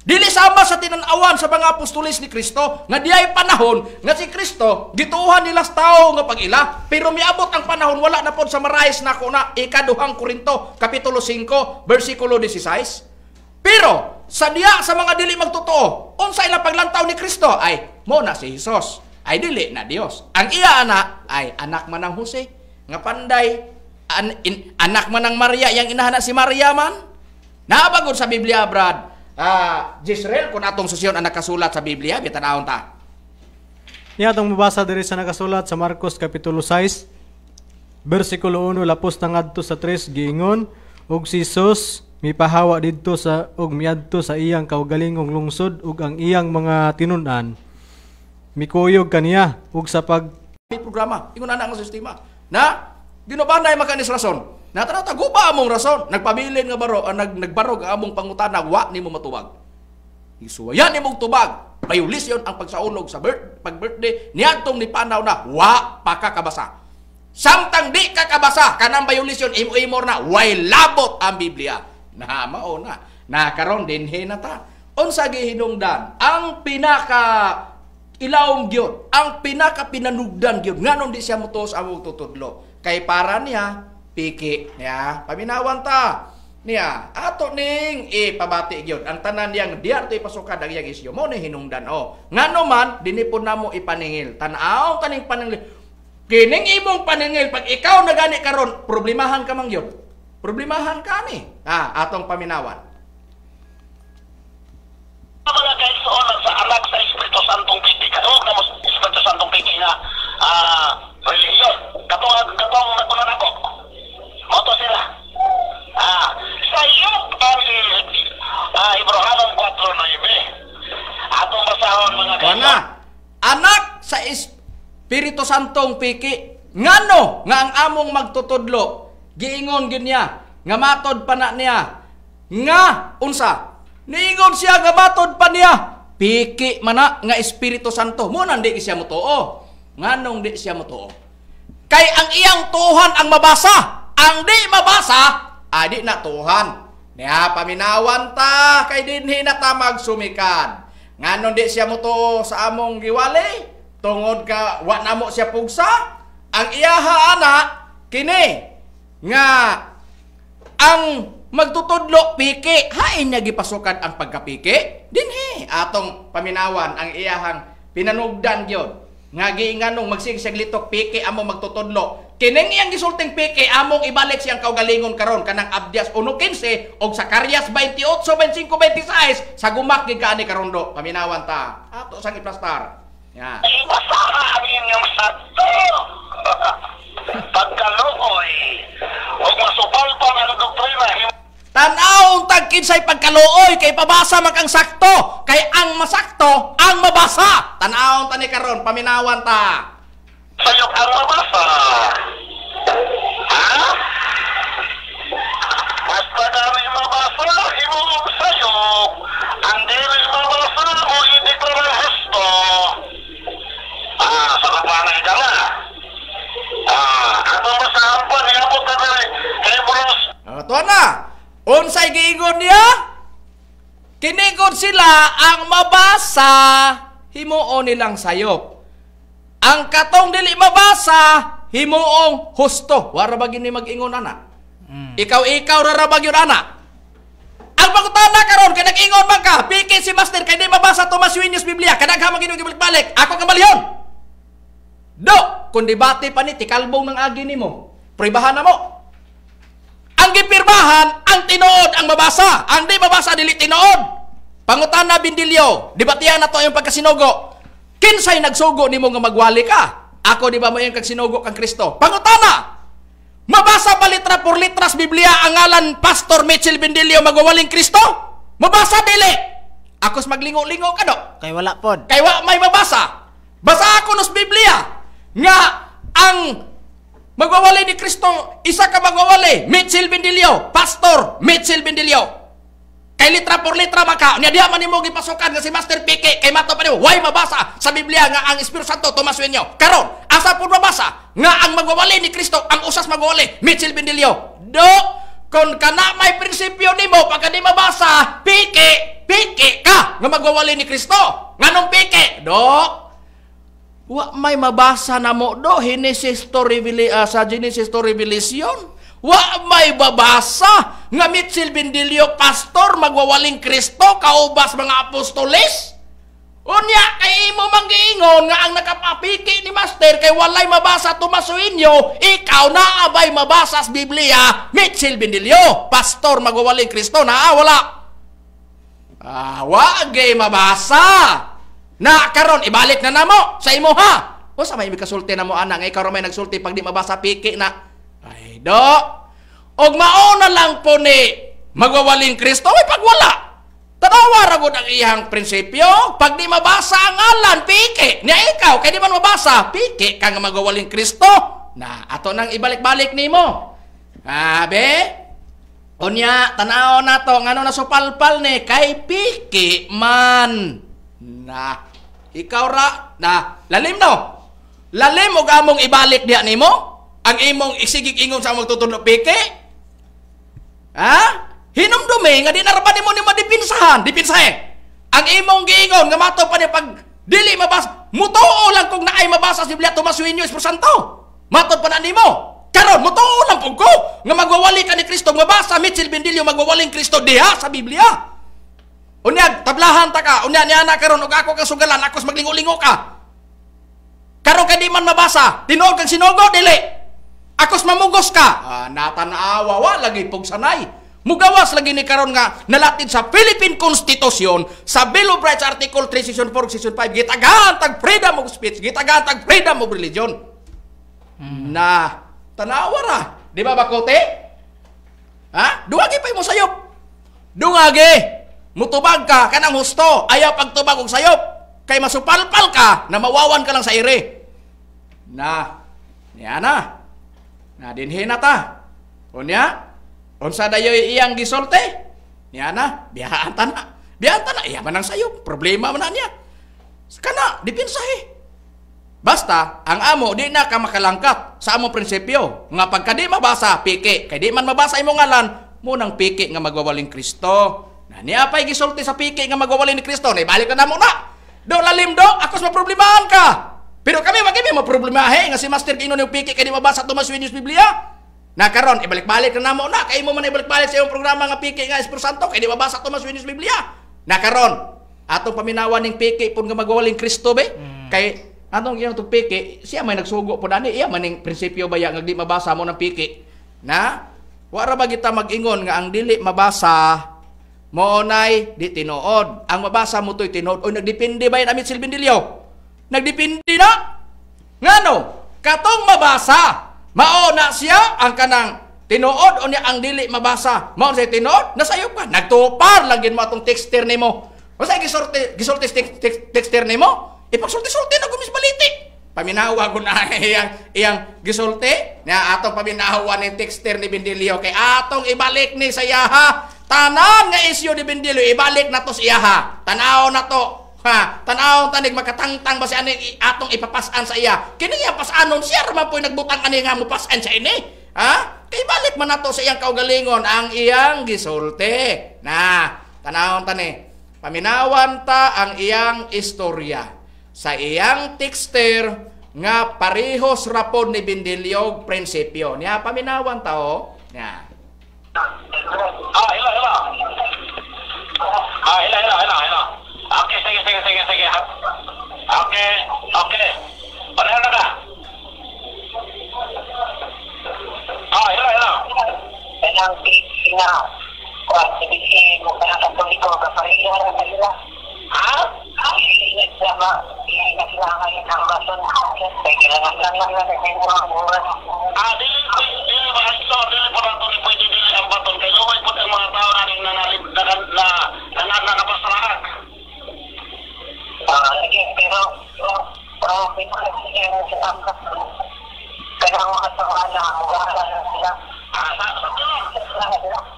Dili sama sa tinanawan sa mga apostoles ni Kristo, nga diay panahon nga si Kristo gituohan nila sa tao nga pag-ila, pero miabot ang panahon wala na pod sa marais nako na ikaduhang Korinto kapitulo 5 bersikulo 16. Pero sa diya sa mga dili magtotoo, unsa ilang paglantaw ni Kristo ay mo na si Hesus. Ay dili na Dios. Ang iya anak ay anak man ng Jose nga panday, anak man ng Maria, yang inahana si Maria man. Naabagod sa Biblia, Brad. Jisrael, kung atong susyon ang nakasulat sa Biblia, bitanawon ta. Niya atong mabasa diri sa nakasulat sa Marcos kapitulo 6 bersikulo 1 lapos na ngadto sa 3 giingon og si Jesus mipahawa didto sa og miadto sa iyang kaugalingong lungsod ug ang iyang mga tinun-an mikuyog kaniya ug sa pag may programa ingon ana ang sistema na ginubanay makanis rason. Natanaw ta guba among rason, nagpabilin nga baro, nagbarog ang among pangutana, wa nimo matubag. Isuwayan nimong tubag. Violation ang pagsaulog sa pag-birthday niadtong ni panaw na wa pa ka kabasa. Samtang di ka kabasa kanang violation imo-imor na way labot ang Biblia. Na mao na. Na karon dinhi na ta. Unsa gihinungdan ang pinaka ilawom gyud, ang pinaka pinanugdan gyud nganong di siya motuo sa among tutudlo. Kay para niya piki niya, paminawan ta niya ato ning ipabati gyud ang tanan niyang diar to ipasukad ang iyang isyu mo ni hinungdan o ngano man dinhi po namo ipaningil. Tan-aw taning paningil, kining imong paningil pag ikaw nagani karon problemahan ka man gyud, problemahan ka ni atong paminawan. Mga kaigsuonan sa anak sa Espiritu Santong piki kaog na mo Espiritu Santong piki nga relihiyon katong nakunan ako. Moto sila. Sa iyo ang Hebreohanon 4:9. Atong basahon mga kaigsuonan. Anak sa Espiritu Santong piki ngano nga ang among magtutudlo Giingon gyud niya nga matod pa na niya nga unsa? Niingon siya nga matod pa niya piki mana nga Espiritu Santo. Mo nang di siya motuo. Nganong di siya motuo? Kay ang iyang tuhan ang mabasa. Ang di mabasa, adi na tuhan. Niya paminawan ta kay dinhi na ta magsumikad. Nganong di siya motuo sa among giwali? Tungod ka wa namo siya pugsa. Ang iyaha ana kini nga ang magtutudlo piki, hain niya gipasukan ang pagkapiki? Dinhi atong paminawan ang iyahang pinanugdan gyud nga giinganong magsige siya litok piki among magtutudlo. Kining iyang gisulting piki among ibalik siyang kaugalingon karon kanang Abdias 1:15 og Zacarias 28:25 26 sa gumak gid kaani karon do. Paminawan ta. Ato sang iplastar. Ya. Ibasaha ang inyong sakto. Pagkaluoy ug masupalpal ang doktrina. Tan-aw tag kinsay pagkaluoy kay pabasa man kang sakto, kay ang masakto ang mabasa. Tan-aw ta ni karon, paminawan ta. Sayop ang mabasa. Ha? Basta dali mabasa, himuong sayop. Ang dili mabasa mo ideklara husto. Ah, sa kapanay ka na. Ah, atong basahan pa niabot na diri Hebrews. Tuwa na. Unsay giingon niya? Kinigon sila ang mabasa, himuon nilang sayop. Ang katong dili mabasa, himuong husto. Wara ba gini mag-ingon ana? Ikaw ra ba gyud ana? Ang pangutana karon kay nag-ingon man ka, piki si master kay di mabasa Thomas Sueños Biblia, kadaghan man gini balik-balik. Ako ka malihon. Do, kung debate pa ni tikalbong ng agi nimo. Pribahan na mo. Ang gipirmahan, ang tinuod ang mabasa. Ang di mabasa, dili tinuod. Pangutana Bindilyo, debatihan na to ang pagkasinugo. Kinsay nagsugo nimo nga magwali ka? Ako di ba mo yung kagsinugo kang Kristo? Pangutana, mabasa ba litra por litras Biblia ang ngalan Pastor Mitchell Bindilyo magwawaling Kristo? Mabasa dili. Akos maglingo-lingo ka do. Kay wala pod. Kay wa may mabasa. Basa ako nos Biblia nga ang magwawali ni Kristo, isa ka magwawali, Mitchell Bindilyo, Pastor Mitchell Bindilyo. Kay litra por litra maka, niya diha man nimo gipasukan nga si Master Piki, kay mato pa nimo, way mabasa sa Biblia nga ang Espiritu Santo Tomas Sueño. Karon, asa pud mabasa nga ang magwawali ni Kristo, ang usas magwawali, Mitchell Bindilyo. Do, kon kana may prinsipyo nimo pagka di mabasa, piki, piki ka nga magwawali ni Kristo. Nganong piki? Do, wa may mabasa na mo do Genesis to sa Genesis to Revelation. Wa may babasa nga Mitchell Bindilyo pastor magwawaling Kristo kaubas mga apostoles. Unya kay imo manggiingon nga ang nakapapiki ni master kay walay mabasa Tomas Sueño, ikaw na abay mabasa sa Biblia Mitchell Bindilyo pastor magwawaling Kristo na wala. Ah, wa gay mabasa. Na karon ibalik na namo sa imo ha. Usa may mikasulti na mo ana nga ikaw ra may nagsulti pag di mabasa piki na. Ay do. Og mauna lang po ni magwawaling Kristo ay pag wala. Tanawa ra gud ang iyang prinsipyo. Pag di mabasa ang ngalan piki. Nya ikaw kay di man mabasa piki ka nga magwawaling Kristo. Na ato nang ibalik-balik nimo. Abe. Unya tan-aw nato ngano na supalpal ni kay piki man. Na ikaw ra na lalim no. Lalim og among ibalik diha nimo ang imong isigig ingon sa among tutudlo piki. Ha? Hinumdumi nga di na ra ba nimo ni madipinsahan, dipinsahe. Ang imong giingon nga mato pa ni pag dili mabasa, mutuo lang kung naay mabasa sa Biblia Tomas Sueño Espiritu Santo. Matod pa na nimo. Karon mutuo lang pud ko nga magwawali ka ni Kristo mabasa Mitchell Bindilyo magwawaling Kristo diha sa Biblia. Unya tablahan ta ka, unya niana karon og ako kang sugalan, akos maglingo-lingo ka. Karon kay di man mabasa, tinuod kang sinugo dili. Akos mamugos ka. Ah, natanawa wa lagi pugsanay. Mugawas lagi ni karon nga nalatid sa Philippine Constitution sa Bill of Rights Article 3 Section 4 Section 5 gitagahan tag freedom of speech, gitagahan tag freedom of religion. Na tanawa ra, di ba bakote? Ha? Duwagi pa mo sayop. Dungagi. Mutubag ka kanang husto, ayaw pagtubag og sayop kay masupalpal ka na mawawan ka lang sa ire. Na niya na. Na dinhi na ta. Unya, unsa dayoy iyang gisulti? Niya na, biyahaan ta na. Biyahaan ta na, iya man ang sayop, problema man na niya. Kana, dipinsahe. Basta, ang amo, di na ka makalangkat sa among prinsipyo. Nga pagka di mabasa, piki. Kay di man mabasa imong ngalan, munang piki nga magwawaling Kristo. Na niya pa'y gisulti sa piki nga magwawaling ni Kristo. Naibalik na namo na. Do lalim do, akos maproblemahan ka. Pero kami, wag kami maproblemahe nga si Master Gino ni piki kay di mabasa Thomas Winius Biblia. Na karon ibalik-balik na namo na kay imo man ibalik-balik sa imong programa nga piki nga Espiritu Santo kay di mabasa Thomas Winius Biblia. Na karon atong paminawan ning piki pud nga magwawaling Kristo be. Kay atong iyang tong piki, siya may nagsugo pud ani, iya man ning prinsipyo baya nga di mabasa mo ng piki. Na wa ra ba kita mag-ingon nga ang dili mabasa mo nay di tinuod. Ang mabasa mo to'y tinuod. Oy, nagdepende ba yan amit Silvindilio? Nagdepende na. Ngano? Katong mabasa, mao na siya ang kanang tinuod o niya ang dili mabasa. Mao siya tinuod, nasayop ka. Nagtupar lang gin mo atong texter nimo. Unsa gisulti texter nimo? Ipagsulti-sulti na gumis baliti. Paminawa ko na iyang gisulti. Na atong paminawa ni texter ni Bendilio kay atong ibalik ni sa iyaha. Tanan nga isyu ni Bendilio ibalik na to sa iyaha. Tanaw na to. Ha, tanaw tanig makatangtang ba si ani atong ipapasan sa iya. Kini iya pasanon siya ra man po'y nagbutang ani nga mopasan sa ini. Ha? Kay balik man nato sa iyang kaugalingon ang iyang gisulti. Na, tanaw tani. Paminawan ta ang iyang istorya sa iyang texter nga parehos rapod ni Bendilio prinsipyo. Niya paminawan ta o. Niya. Ah, hila. Ah, hila. Okay, sige. Okay. Pareho na ka. Ah, hila. Kanang na kuan si mo kana Katoliko ka pareho ra sila. Ha? Sama, na sila ngayon ang baton. Kaya kailangan lang na sa mga. Ah, dili ba so dili po nato ni pwede dili ang baton kay luway po ang mga tao aning nanalib na na napasarahan. Ah, sige, pero kanang mga tao na mugahan na sila. Ah,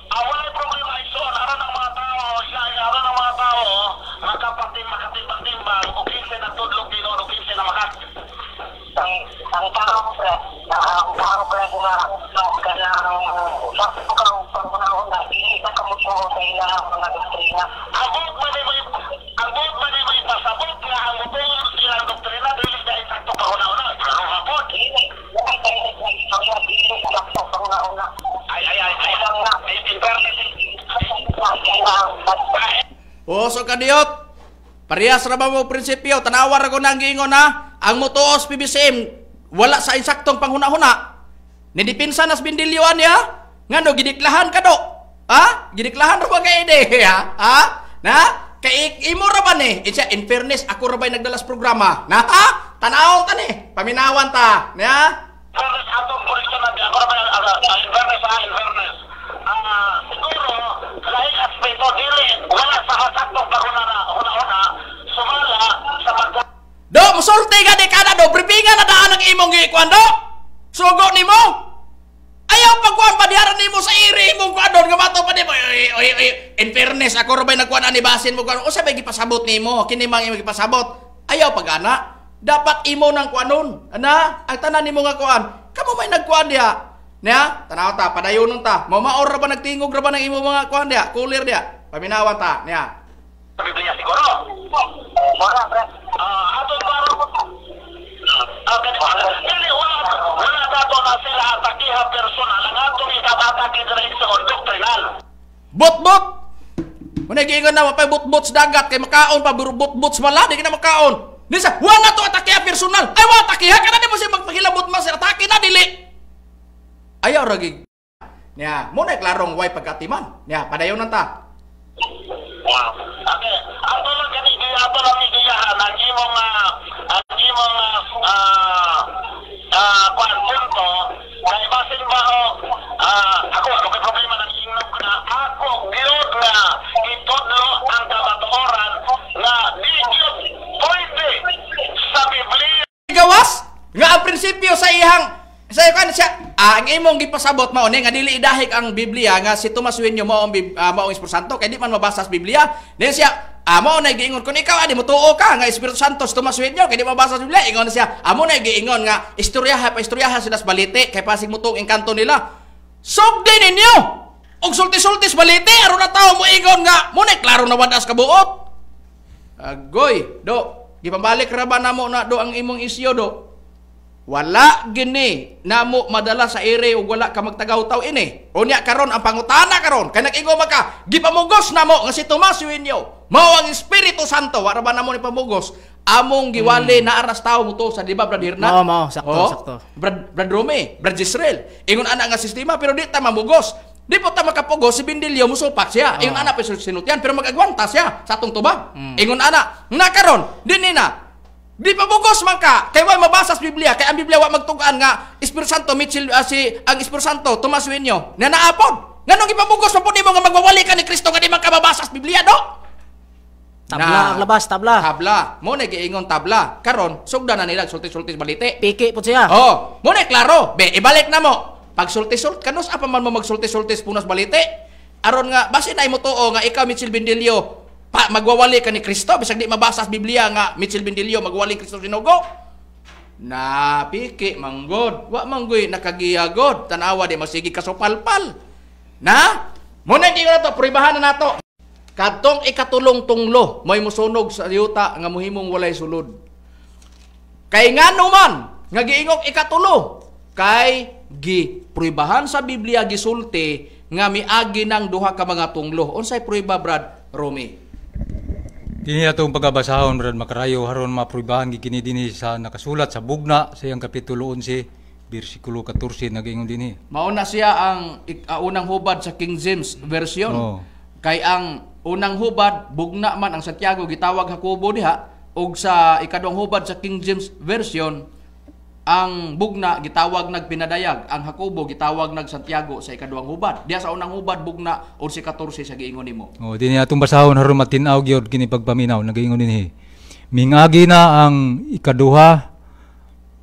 sa wala problema iso, aron ang mga tao, aron ang mga tao makatimbang-timbang o kinsa na tudlog Ginoo o kinsa na makat. Ang tao pre, ang tao pre nga kanang sa panahon na dili na kamusuo sa ilang mga doktrina. Ang buot man ni may pasabot nga ang mutuo silang doktrina dili dahil sakto kahuna-una. Klaro hapon. Dili, wala tayo na istorya dili sakto kahuna-una. Ay. In fairness. O, so kadiyot. Parehas ra ba mo prinsipyo? Tanawa ra ko nang giingon ha. Ang mutuos PBCM wala sa insaktong panghuna-huna. Nidipinsa nas Bendilioan niya. Ngano gidiklahan ka do? Ha? Gidiklahan ra ba kay ide ha? Ha? Na? Kay imo ra ba ni? Insa in fairness ako ra ba'y nagdalas programa. Na ha? Tanawon ta ni. Paminawan ta. Na? Fairness atong koreksyon na ako ra ba in fairness in fairness. Siguro lahi aspeto dili wala sa saktong panghuna-huna sumala sa pag Do musulti ka di kada do briefingan na daan ang imong gikuan do. Sugo nimo. Ayaw pagkuan pa diara nimo sa iri imong kuan don nga mato pa nimo. Oy, in fairness ako ra bay nagkuan ani basin mo kuan. Usa bay gipasabot nimo? Kini mang imong gipasabot. Ayaw pag-ana. Dapat imo nang kuanon. Ana, ang tanan nimo nga kuan. Kamo may nagkuan diha. Nya, tanaw ta, padayonon ta. Mamaor ra ba nagtingog ra ba ng imo mga kuan diha? Cooler diha. Paminawan ta, nya. Sa Biblia siguro. Wala pre. Atong klaro. Dili wala dato na sila atakiha personal ang atong ikabatake diri sa doktrinal. Bot-bot. Muna giingon na mapay bot-bot sa dagat kay makaon pa bot-bot sa mala di na makaon. Di sa wala to atakiha personal. Ay wa atakiha kana nimo siya magpahilabot man sa atake na dili. Ayaw ra gig. Nya, mo na klarong way pagkatiman. Nya, padayon ta. Okay, ato lang gani ato lang giyahan ang imong kuan punto kay basin ba o ako ano kay problema ng ingnon ko na ako gyud nga itudlo ang kamatuoran nga di gyud pwede sa Biblia gawas nga ang prinsipyo sa iyang sa kan siya Ang imong gipasabot mao ni nga dili idahig ang Biblia nga si Tomas Sueño mao ang mao ang Espiritu Santo kay di man mabasa sa Biblia. Then siya mao na giingon kun ikaw adi motuo ka nga Espiritu Santo si Tomas Sueño kay di mabasa sa Biblia. Ingon siya amo na giingon nga istoryaha pa istoryaha sila sa balite kay pasig motuong engkanto nila. Sugdi ninyo og sulti-sulti sa balite aron na tawo mo ingon nga mo na klaro na wadas kabuot. Agoy, do gipambalik ra ba namo na do ang imong isyo do? Wala gini namo madala sa ere ug wala ka magtagaw-taw ini. Unya karon ang pangutana karon kay nag-ingon man ka gipamugos namo nga si Tomas Sueño mao ang Espiritu Santo. Wala ba namo ni pamugos? Among giwali na aras tawo mo to sa di ba Brad Hernan? Mao, sakto, sakto. Brad Rome, Brad Israel. Ingon ana nga sistema pero di ta mamugos. Di po ta makapugos si Bindilyo musupak siya. Ingon ana pa sinutian pero mag-agwanta siya sa atong tubag. Ingon ana na karon dinhi na di pamugos man ka kay way mabasa sa Biblia kay ang Biblia wa magtug-an nga Espiritu Santo Mitchell si ang Espiritu Santo Tomas Sueño na naapod. Nganong gipamugos man pud nimo nga magwawali ka ni Kristo nga di man ka mabasa sa Biblia do? Tabla Na. ang labas, tabla. Tabla. Mo na giingon tabla. Karon sugdan na nila sulti-sulti sa balite. Piki pud siya. Oh, mo na klaro. Be, ibalik na mo. Pag sulti-sulti kanus apa man mo magsulti-sulti sa punas balite? Aron nga basin ay mo tuo nga ikaw Mitchell Bindilyo pa magwawali ka ni Kristo bisag di mabasa sa Biblia nga Mitchell Bindilyo magwali Kristo sinugo. Na piki manggod, wa manggoy nakagiyagod, tanawa di masigi kasupalpal. Na? Mo na ingon nato, pruibahan na nato. Kadtong ikatulong tunglo may musunog sa yuta nga mohimong walay sulod. Kay ngano man nga giingok ikatulo kay gipruibahan sa Biblia gisulti nga miagi ng duha ka mga tunglo. Unsay pruiba Brad Romy? Dini atong pagabasahon Brad Makarayo haron mapruibahan gikini dinhi sa nakasulat sa bugna sa iyang kapitulo 11 bersikulo 14 nagaingon dinhi. Mao na siya ang unang hubad sa King James Version. Oh. Kay ang unang hubad bugna man ang Santiago gitawag Jacobo diha ug sa ikaduhang hubad sa King James Version ang bugna gitawag nagpinadayag, ang Jacobo gitawag nag Santiago sa ikaduhang hubad. Diha sa unang hubad bugna 11:14 sa giingon nimo. Oh, dinhi atong basahon haron matin-aw gyud kini pagpaminaw nagaingon dinhi. Mingagi na ang ikaduha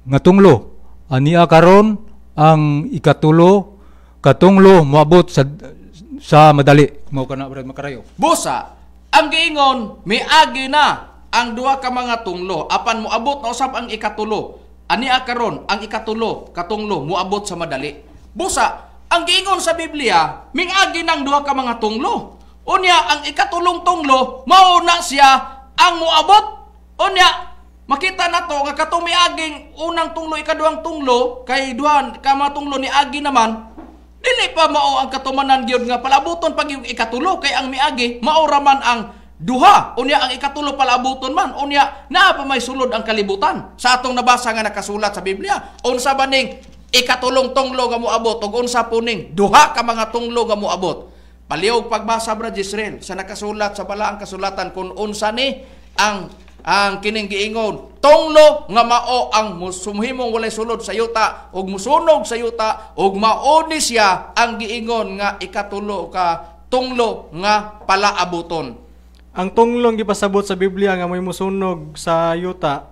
nga tunglo, ania karon ang ikatulo katunglo moabot sa madali. Mao kana Brad Makarayo. Busa, ang giingon miagi na ang duha ka mga tunglo apan moabot na usab ang ikatulo. Ania karon ang ikatulo katunglo moabot sa madali. Busa, ang giingon sa Biblia mingagi ng duha ka mga tunglo. Unya ang ikatulong tunglo mao na siya ang moabot. Unya makita nato nga katong miaging unang tunglo ikaduhang tunglo kay duha ka mga tunglo ni agi naman dili pa mao ang katumanan gyud nga palabuton pag yung ikatulo kay ang miagi mao ra man ang duha. Unya ang ikatulo palabuton man. Unya naa pa may sulod ang kalibutan sa atong nabasa nga nakasulat sa Biblia. Unsa ba ning ikatulong tunglo nga moabot ug unsa po ning duha ka mga tunglo nga moabot? Palihog pagbasa Brad Israel sa nakasulat sa balaang kasulatan kung unsa ni ang kining giingon tunglo nga mao ang musumhimong walay sulod sa yuta ug musunog sa yuta ug mao ni siya ang giingon nga ikatulo ka tunglo nga palaabuton. Ang tunglong gipasabot sa Biblia nga may musunog sa yuta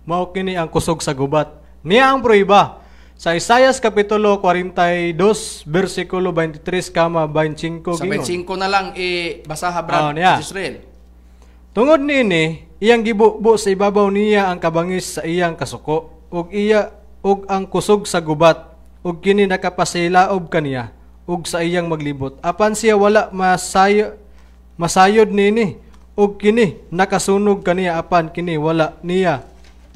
mao kini ang kusog sa gubat. Niya ang pruiba. Sa Isayas kapitulo 42 bersikulo 23 kama 25 Sa 25 na lang ibasaha Brad Israel. Tungod niini iyang gibubo sa ibabaw niya ang kabangis sa iyang kasuko ug iya ug ang kusog sa gubat ug kini nakapasilaob kaniya ug sa iyang maglibot. Apan siya wala masayod niini ug kini nakasunog kaniya apan kini wala niya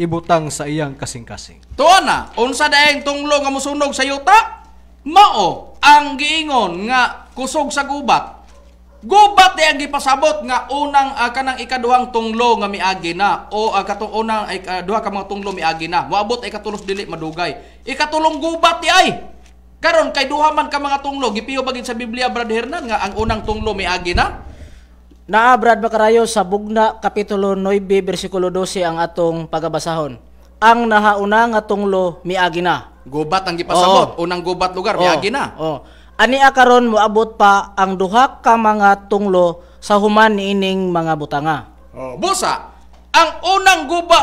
ibutang sa iyang kasing-kasing. Tuon na, unsa daeng tunglo nga mosunog sa yuta? Mao ang giingon nga kusog sa gubat. Gubat di ang gipasabot nga unang kanang ikaduhang tunglo nga miagi na o katong unang duha ka mga tunglo miagi na. Moabot ay katulos dili madugay. Ikatulong gubat di ay. Karon kay duha man ka mga tunglo, gipiyo bagin sa Biblia Brad Hernan nga ang unang tunglo miagi na. Naa Brad Makarayo sa Bugna kapitulo 9 bersikulo 12 ang atong pagabasahon. Ang nahauna nga tunglo miagi na. Gubat ang gipasabot, unang gubat lugar miagi na. Oo. Ania karon moabot pa ang duha ka mga tunglo sa human niining mga butanga. Oh, busa, ang unang guba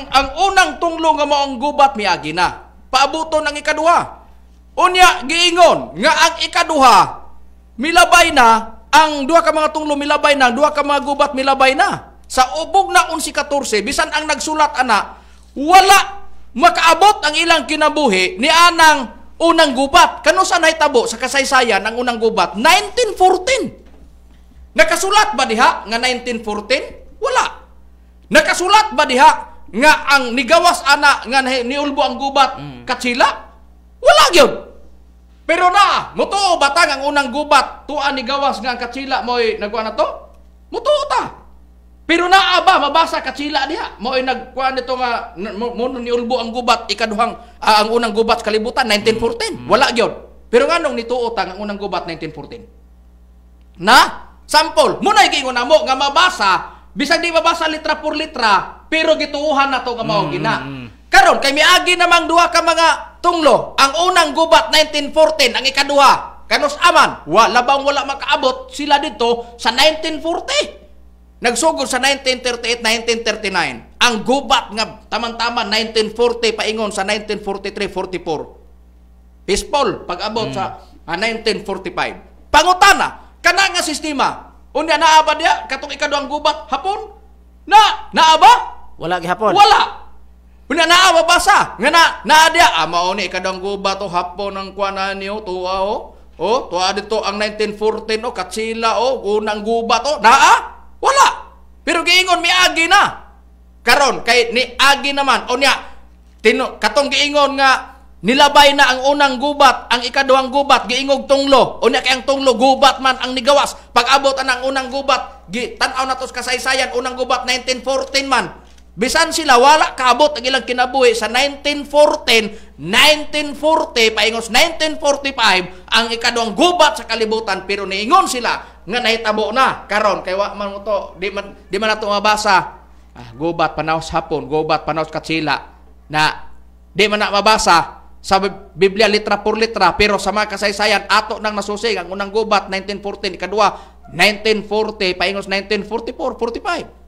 ang unang tunglo nga mao ang gubat miagi na. Paabuton ang ikaduha. Unya giingon nga ang ikaduha milabay na, ang duha ka mga tunglo milabay na, ang duha ka mga gubat milabay na. Sa ubog na 11:14, bisan ang nagsulat ana, wala makaabot ang ilang kinabuhi ni anang unang gubat. Kano sa nahitabo sa kasaysayan ang unang gubat? 1914. Nakasulat ba diha nga 1914? Wala. Nakasulat ba diha nga ang nigawas ana nga niulbo ang gubat katsila? Wala gyud. Pero na, mutuo ba ta ang unang gubat tuan nigawas nga ang katsila mo'y nagkuha na to? Mutuo ta. Pero naa ba mabasa katsila diha? Mo'y nagkuha nito nga mo niulbo ang gubat ikaduhang ang unang gubat sa kalibutan 1914. Wala gyud. Pero nganong nituo ta ang unang gubat 1914? Na sample, muna giingon namo nga mabasa bisag di mabasa litra por litra, pero gituohan na to nga mao gina. Karon kay miagi namang duha ka mga tunglo. Ang unang gubat 1914, ang ikaduha kanus aman, wala bang wala makaabot sila dito sa 1940. Nagsugod sa 1938, 1939. Ang gubat nga taman-taman 1940 paingon sa 1943, 44. Peaceful pag-abot sa 1945. Pangutana, kana nga sistema. Unya naa ba diha katong ikaduhang gubat hapon? Na naa ba? Wala gihapon. Wala. Unya naa mabasa nga na naa diha mao ni ikaduhang gubat o hapon ang kuan niyo tuwa o. Oh, tuwa dito ang 1914 o katsila o unang gubat o naa? Wala. Pero giingon miagi na. Karon kay niagi naman unya katong giingon nga nilabay na ang unang gubat, ang ikaduhang gubat giingog tunglo. Unya kay ang tunglo gubat man ang nigawas. Pag-abot ang unang gubat, tan-aw na to sa kasaysayan, unang gubat 1914 man. Bisan sila wala kaabot ang ilang kinabuhi sa 1914, 1940 paingos 1945 ang ikaduhang gubat sa kalibutan, pero niingon sila nga nahitabo na. Karon kay wa man mo to, di man nato mabasa. Gubat panaos hapon, gubat panaos katsila na di man na mabasa sa Biblia litra por litra, pero sa mga kasaysayan ato nang nasusig ang unang gubat 1914, ikaduha 1940 paingos 1944, 45.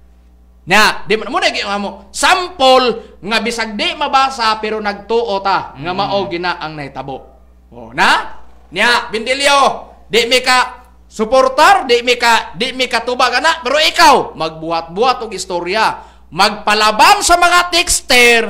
Na, di man mo na mo sample nga bisag di mabasa pero nagtuo ta nga mao gina ang nahitabo. Oh, na? Nya Bindilyo, di mi ka suportar, di mi ka tubag ana, pero ikaw magbuhat-buhat og istorya, magpalaban sa mga texter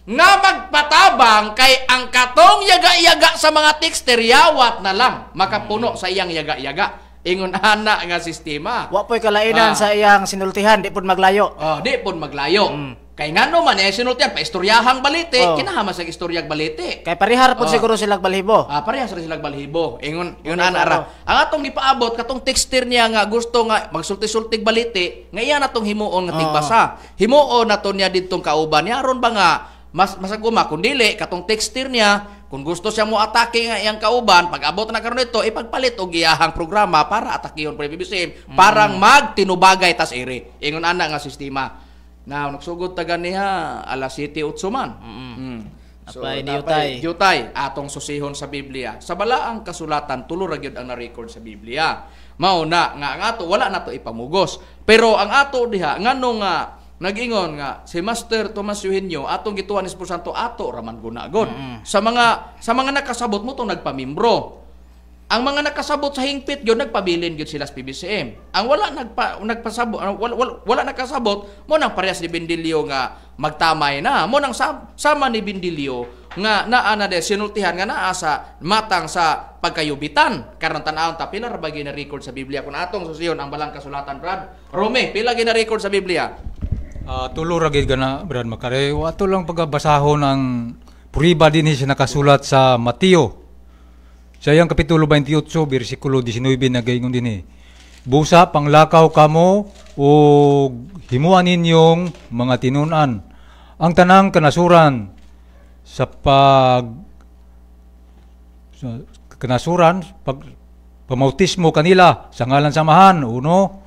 nga magpatabang kay ang katong yaga-yaga sa mga texter yawat na lang makapuno sa iyang yaga-yaga. Ingon ana nga sistema. Wa po'y kalainan sa iyang sinultihan, di pud maglayo. Oh, di pud maglayo. Kay ngano man eh sinultihan pa istoryahang balite, kinahama sa istoryang balite. Kay parehar pud siguro silag balhibo. Parehas ra silag balhibo. Ingon ana ra. Ang atong gipaabot katong texter niya nga gusto nga magsulti-sultig balite, nga iya natong himuon nga tigbasa. Himuon nato niya didtong kauban niya aron ba nga mas masaguma kun dili katong texter niya. Kung gusto siya mo atake nga iyang kauban, pag abot na karon nito, ipagpalit og iyahang programa para atakihon pa PBCM, parang magtinubagay tas ere. Ingon ana nga sistema. Now, nagsugod ta ganiha alas 7:08 man. So, Apay diyutay. Diyutay atong susihon sa Biblia. Sa balaang kasulatan tulo ra gyud ang na-record sa Biblia. Mao na nga ang ato wala nato ipamugos. Pero ang ato diha ngano nga nagingon nga si Master Tomas Eugenio atong gituan ni Espiritu Santo ato raman gunagod. Sa mga nakasabot mo tong nagpamimbro. Ang mga nakasabot sa hingpit gyud nagpabilin gyud sila sa PBCM. Ang wala nagpasabot wala nakasabot mo nang parehas ni Bindilyo nga magtamay na. Mo nang sama ni Bindilyo nga naa na de sinultihan nga naa sa matang sa pagkayubitan. Karon tan-awon ta pila ra ba gina-record sa Biblia kun atong susiyon ang balang kasulatan, Brad Rome, pila gina-record sa Biblia? Tulo ra gyud gana, Brad Makare. Ato lang pagabasahon ang puriba dinhi siya nakasulat sa Mateo. Sa iyang kapitulo 28 bersikulo 19 nagaingon dinhi. Busa panglakaw kamo ug himuan ninyong mga tinun-an ang tanang kanasuran sa pag pamautismo kanila sa ngalan sa Amahan uno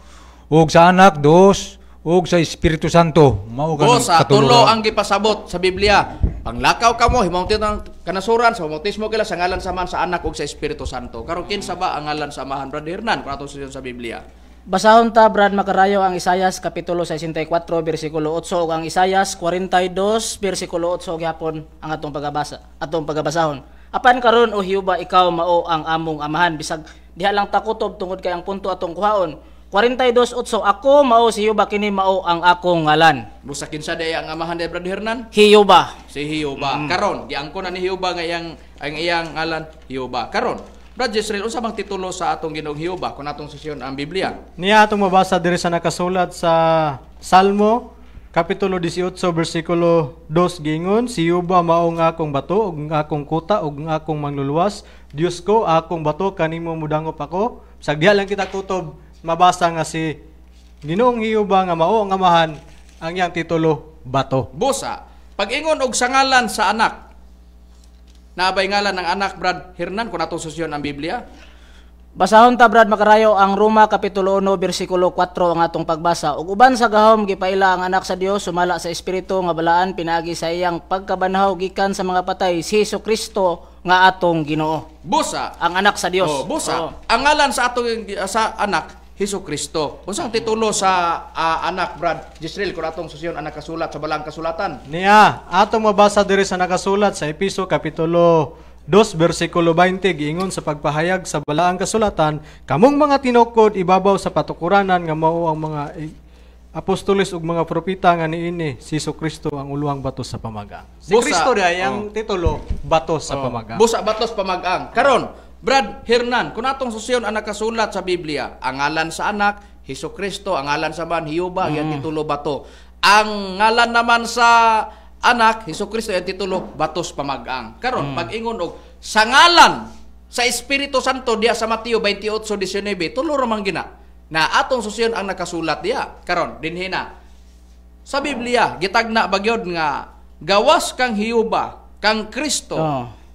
ug sa Anak dos ug sa Espiritu Santo. Mao ganang katulo ang gipasabot sa Biblia. Panglakaw kamo himong ang kanasuran sa bautismo kila sa ngalan sa Amahan, sa Anak ug sa Espiritu Santo. Karon kinsa ba ang ngalan sa Amahan, Brad Hernan, kung ato sa Biblia? Basahon ta, Brad Makarayo, ang Isayas kapitulo 64 bersikulo 8 ug ang Isayas 42 bersikulo 8 gihapon ang atong pagabasa, atong pagabasahon. Apan karon, o Jehova, ikaw mao ang among amahan. Bisag diha lang takutob tungod kay ang punto atong kuhaon. 42:8, "Ako mao si Jehova, kini mao ang akong ngalan." Busa kinsa day ang amahan day, Brad Hernan? Jehova. Si Jehova. Karon, giangkon na ni Jehova nga iyang ang iyang ngalan Jehova. Karon, Brad Jezreel, unsa bang titulo sa atong Ginoong Jehova kung atong susyon ang Biblia? Niya atong mabasa diri sa nakasulat sa Salmo kapitulo 18 bersikulo 2, giingon, "Si Jehova mao ang akong bato ug ang akong kuta ug ang akong mangluluwas, Dios ko, akong bato, kanimo mudangop ako." Sa diha lang kita kutob mabasa nga si Ginoong Jehova nga mao ang amahan, ang iyang titulo bato. Busa, pag-ingon og sa ngalan sa anak, naabay ngalan ng anak, Brad Hernan, kung atong susyon ang Biblia? Basahon ta, Brad Makarayo, ang Roma kapitulo 1 bersikulo 4 ang atong pagbasa. "Ug uban sa gahom gipaila ang anak sa Dios sumala sa Espiritu nga balaan pinaagi sa iyang pagkabanhaw gikan sa mga patay, si Hesus Kristo nga atong Ginoo." Busa, Ang anak sa Dios. Oh, busa, Oo. Ang ngalan sa atong sa anak Hesus Kristo. Unsa ang titulo sa anak, Brad Jezreel, kung atong susyon ang nakasulat sa balang kasulatan? Niya atong mabasa diri sa nakasulat sa Episo kapitulo 2 bersikulo 20, giingon sa pagpahayag sa balaang kasulatan, "Kamong mga tinukod ibabaw sa patukuranan nga mao ang mga apostoles ug mga propeta, nga niini si Kristo ang uluhang bato sa pamagang." Si Kristo diay ang titulo bato sa pamagang. Busa batos pamagang. Karon, Brad Hernan, kung atong susyon ang nakasulat sa Biblia, ang ngalan sa anak Hesus Kristo, ang ngalan sa man Jehova, yang titulo bato. Ang ngalan naman sa anak Hesus Kristo, yang titulo batos pamagang. Karon, pag-ingon og sa ngalan sa Espiritu Santo diya sa Mateo 28:19, tulo ra man gina na atong susyon ang nakasulat diya. Karon, dinhi na. Sa Biblia, gitagna bagyod nga gawas kang Jehova, kang Kristo,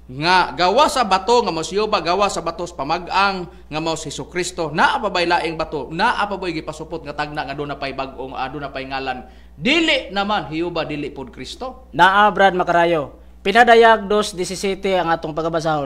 nga gawa sa bato nga mao si Jehova, gawa sa bato sa pamag-ang nga mao si Kristo, naa pa bay laing bato, naa pa bay gipasupot nga tagna nga doon na pay bag-ong doon na pay ngalan? Dili naman Jehova, dili pod Kristo. Naa, Brad Makarayo. Pinadayag 2:17 ang atong pagabasahon.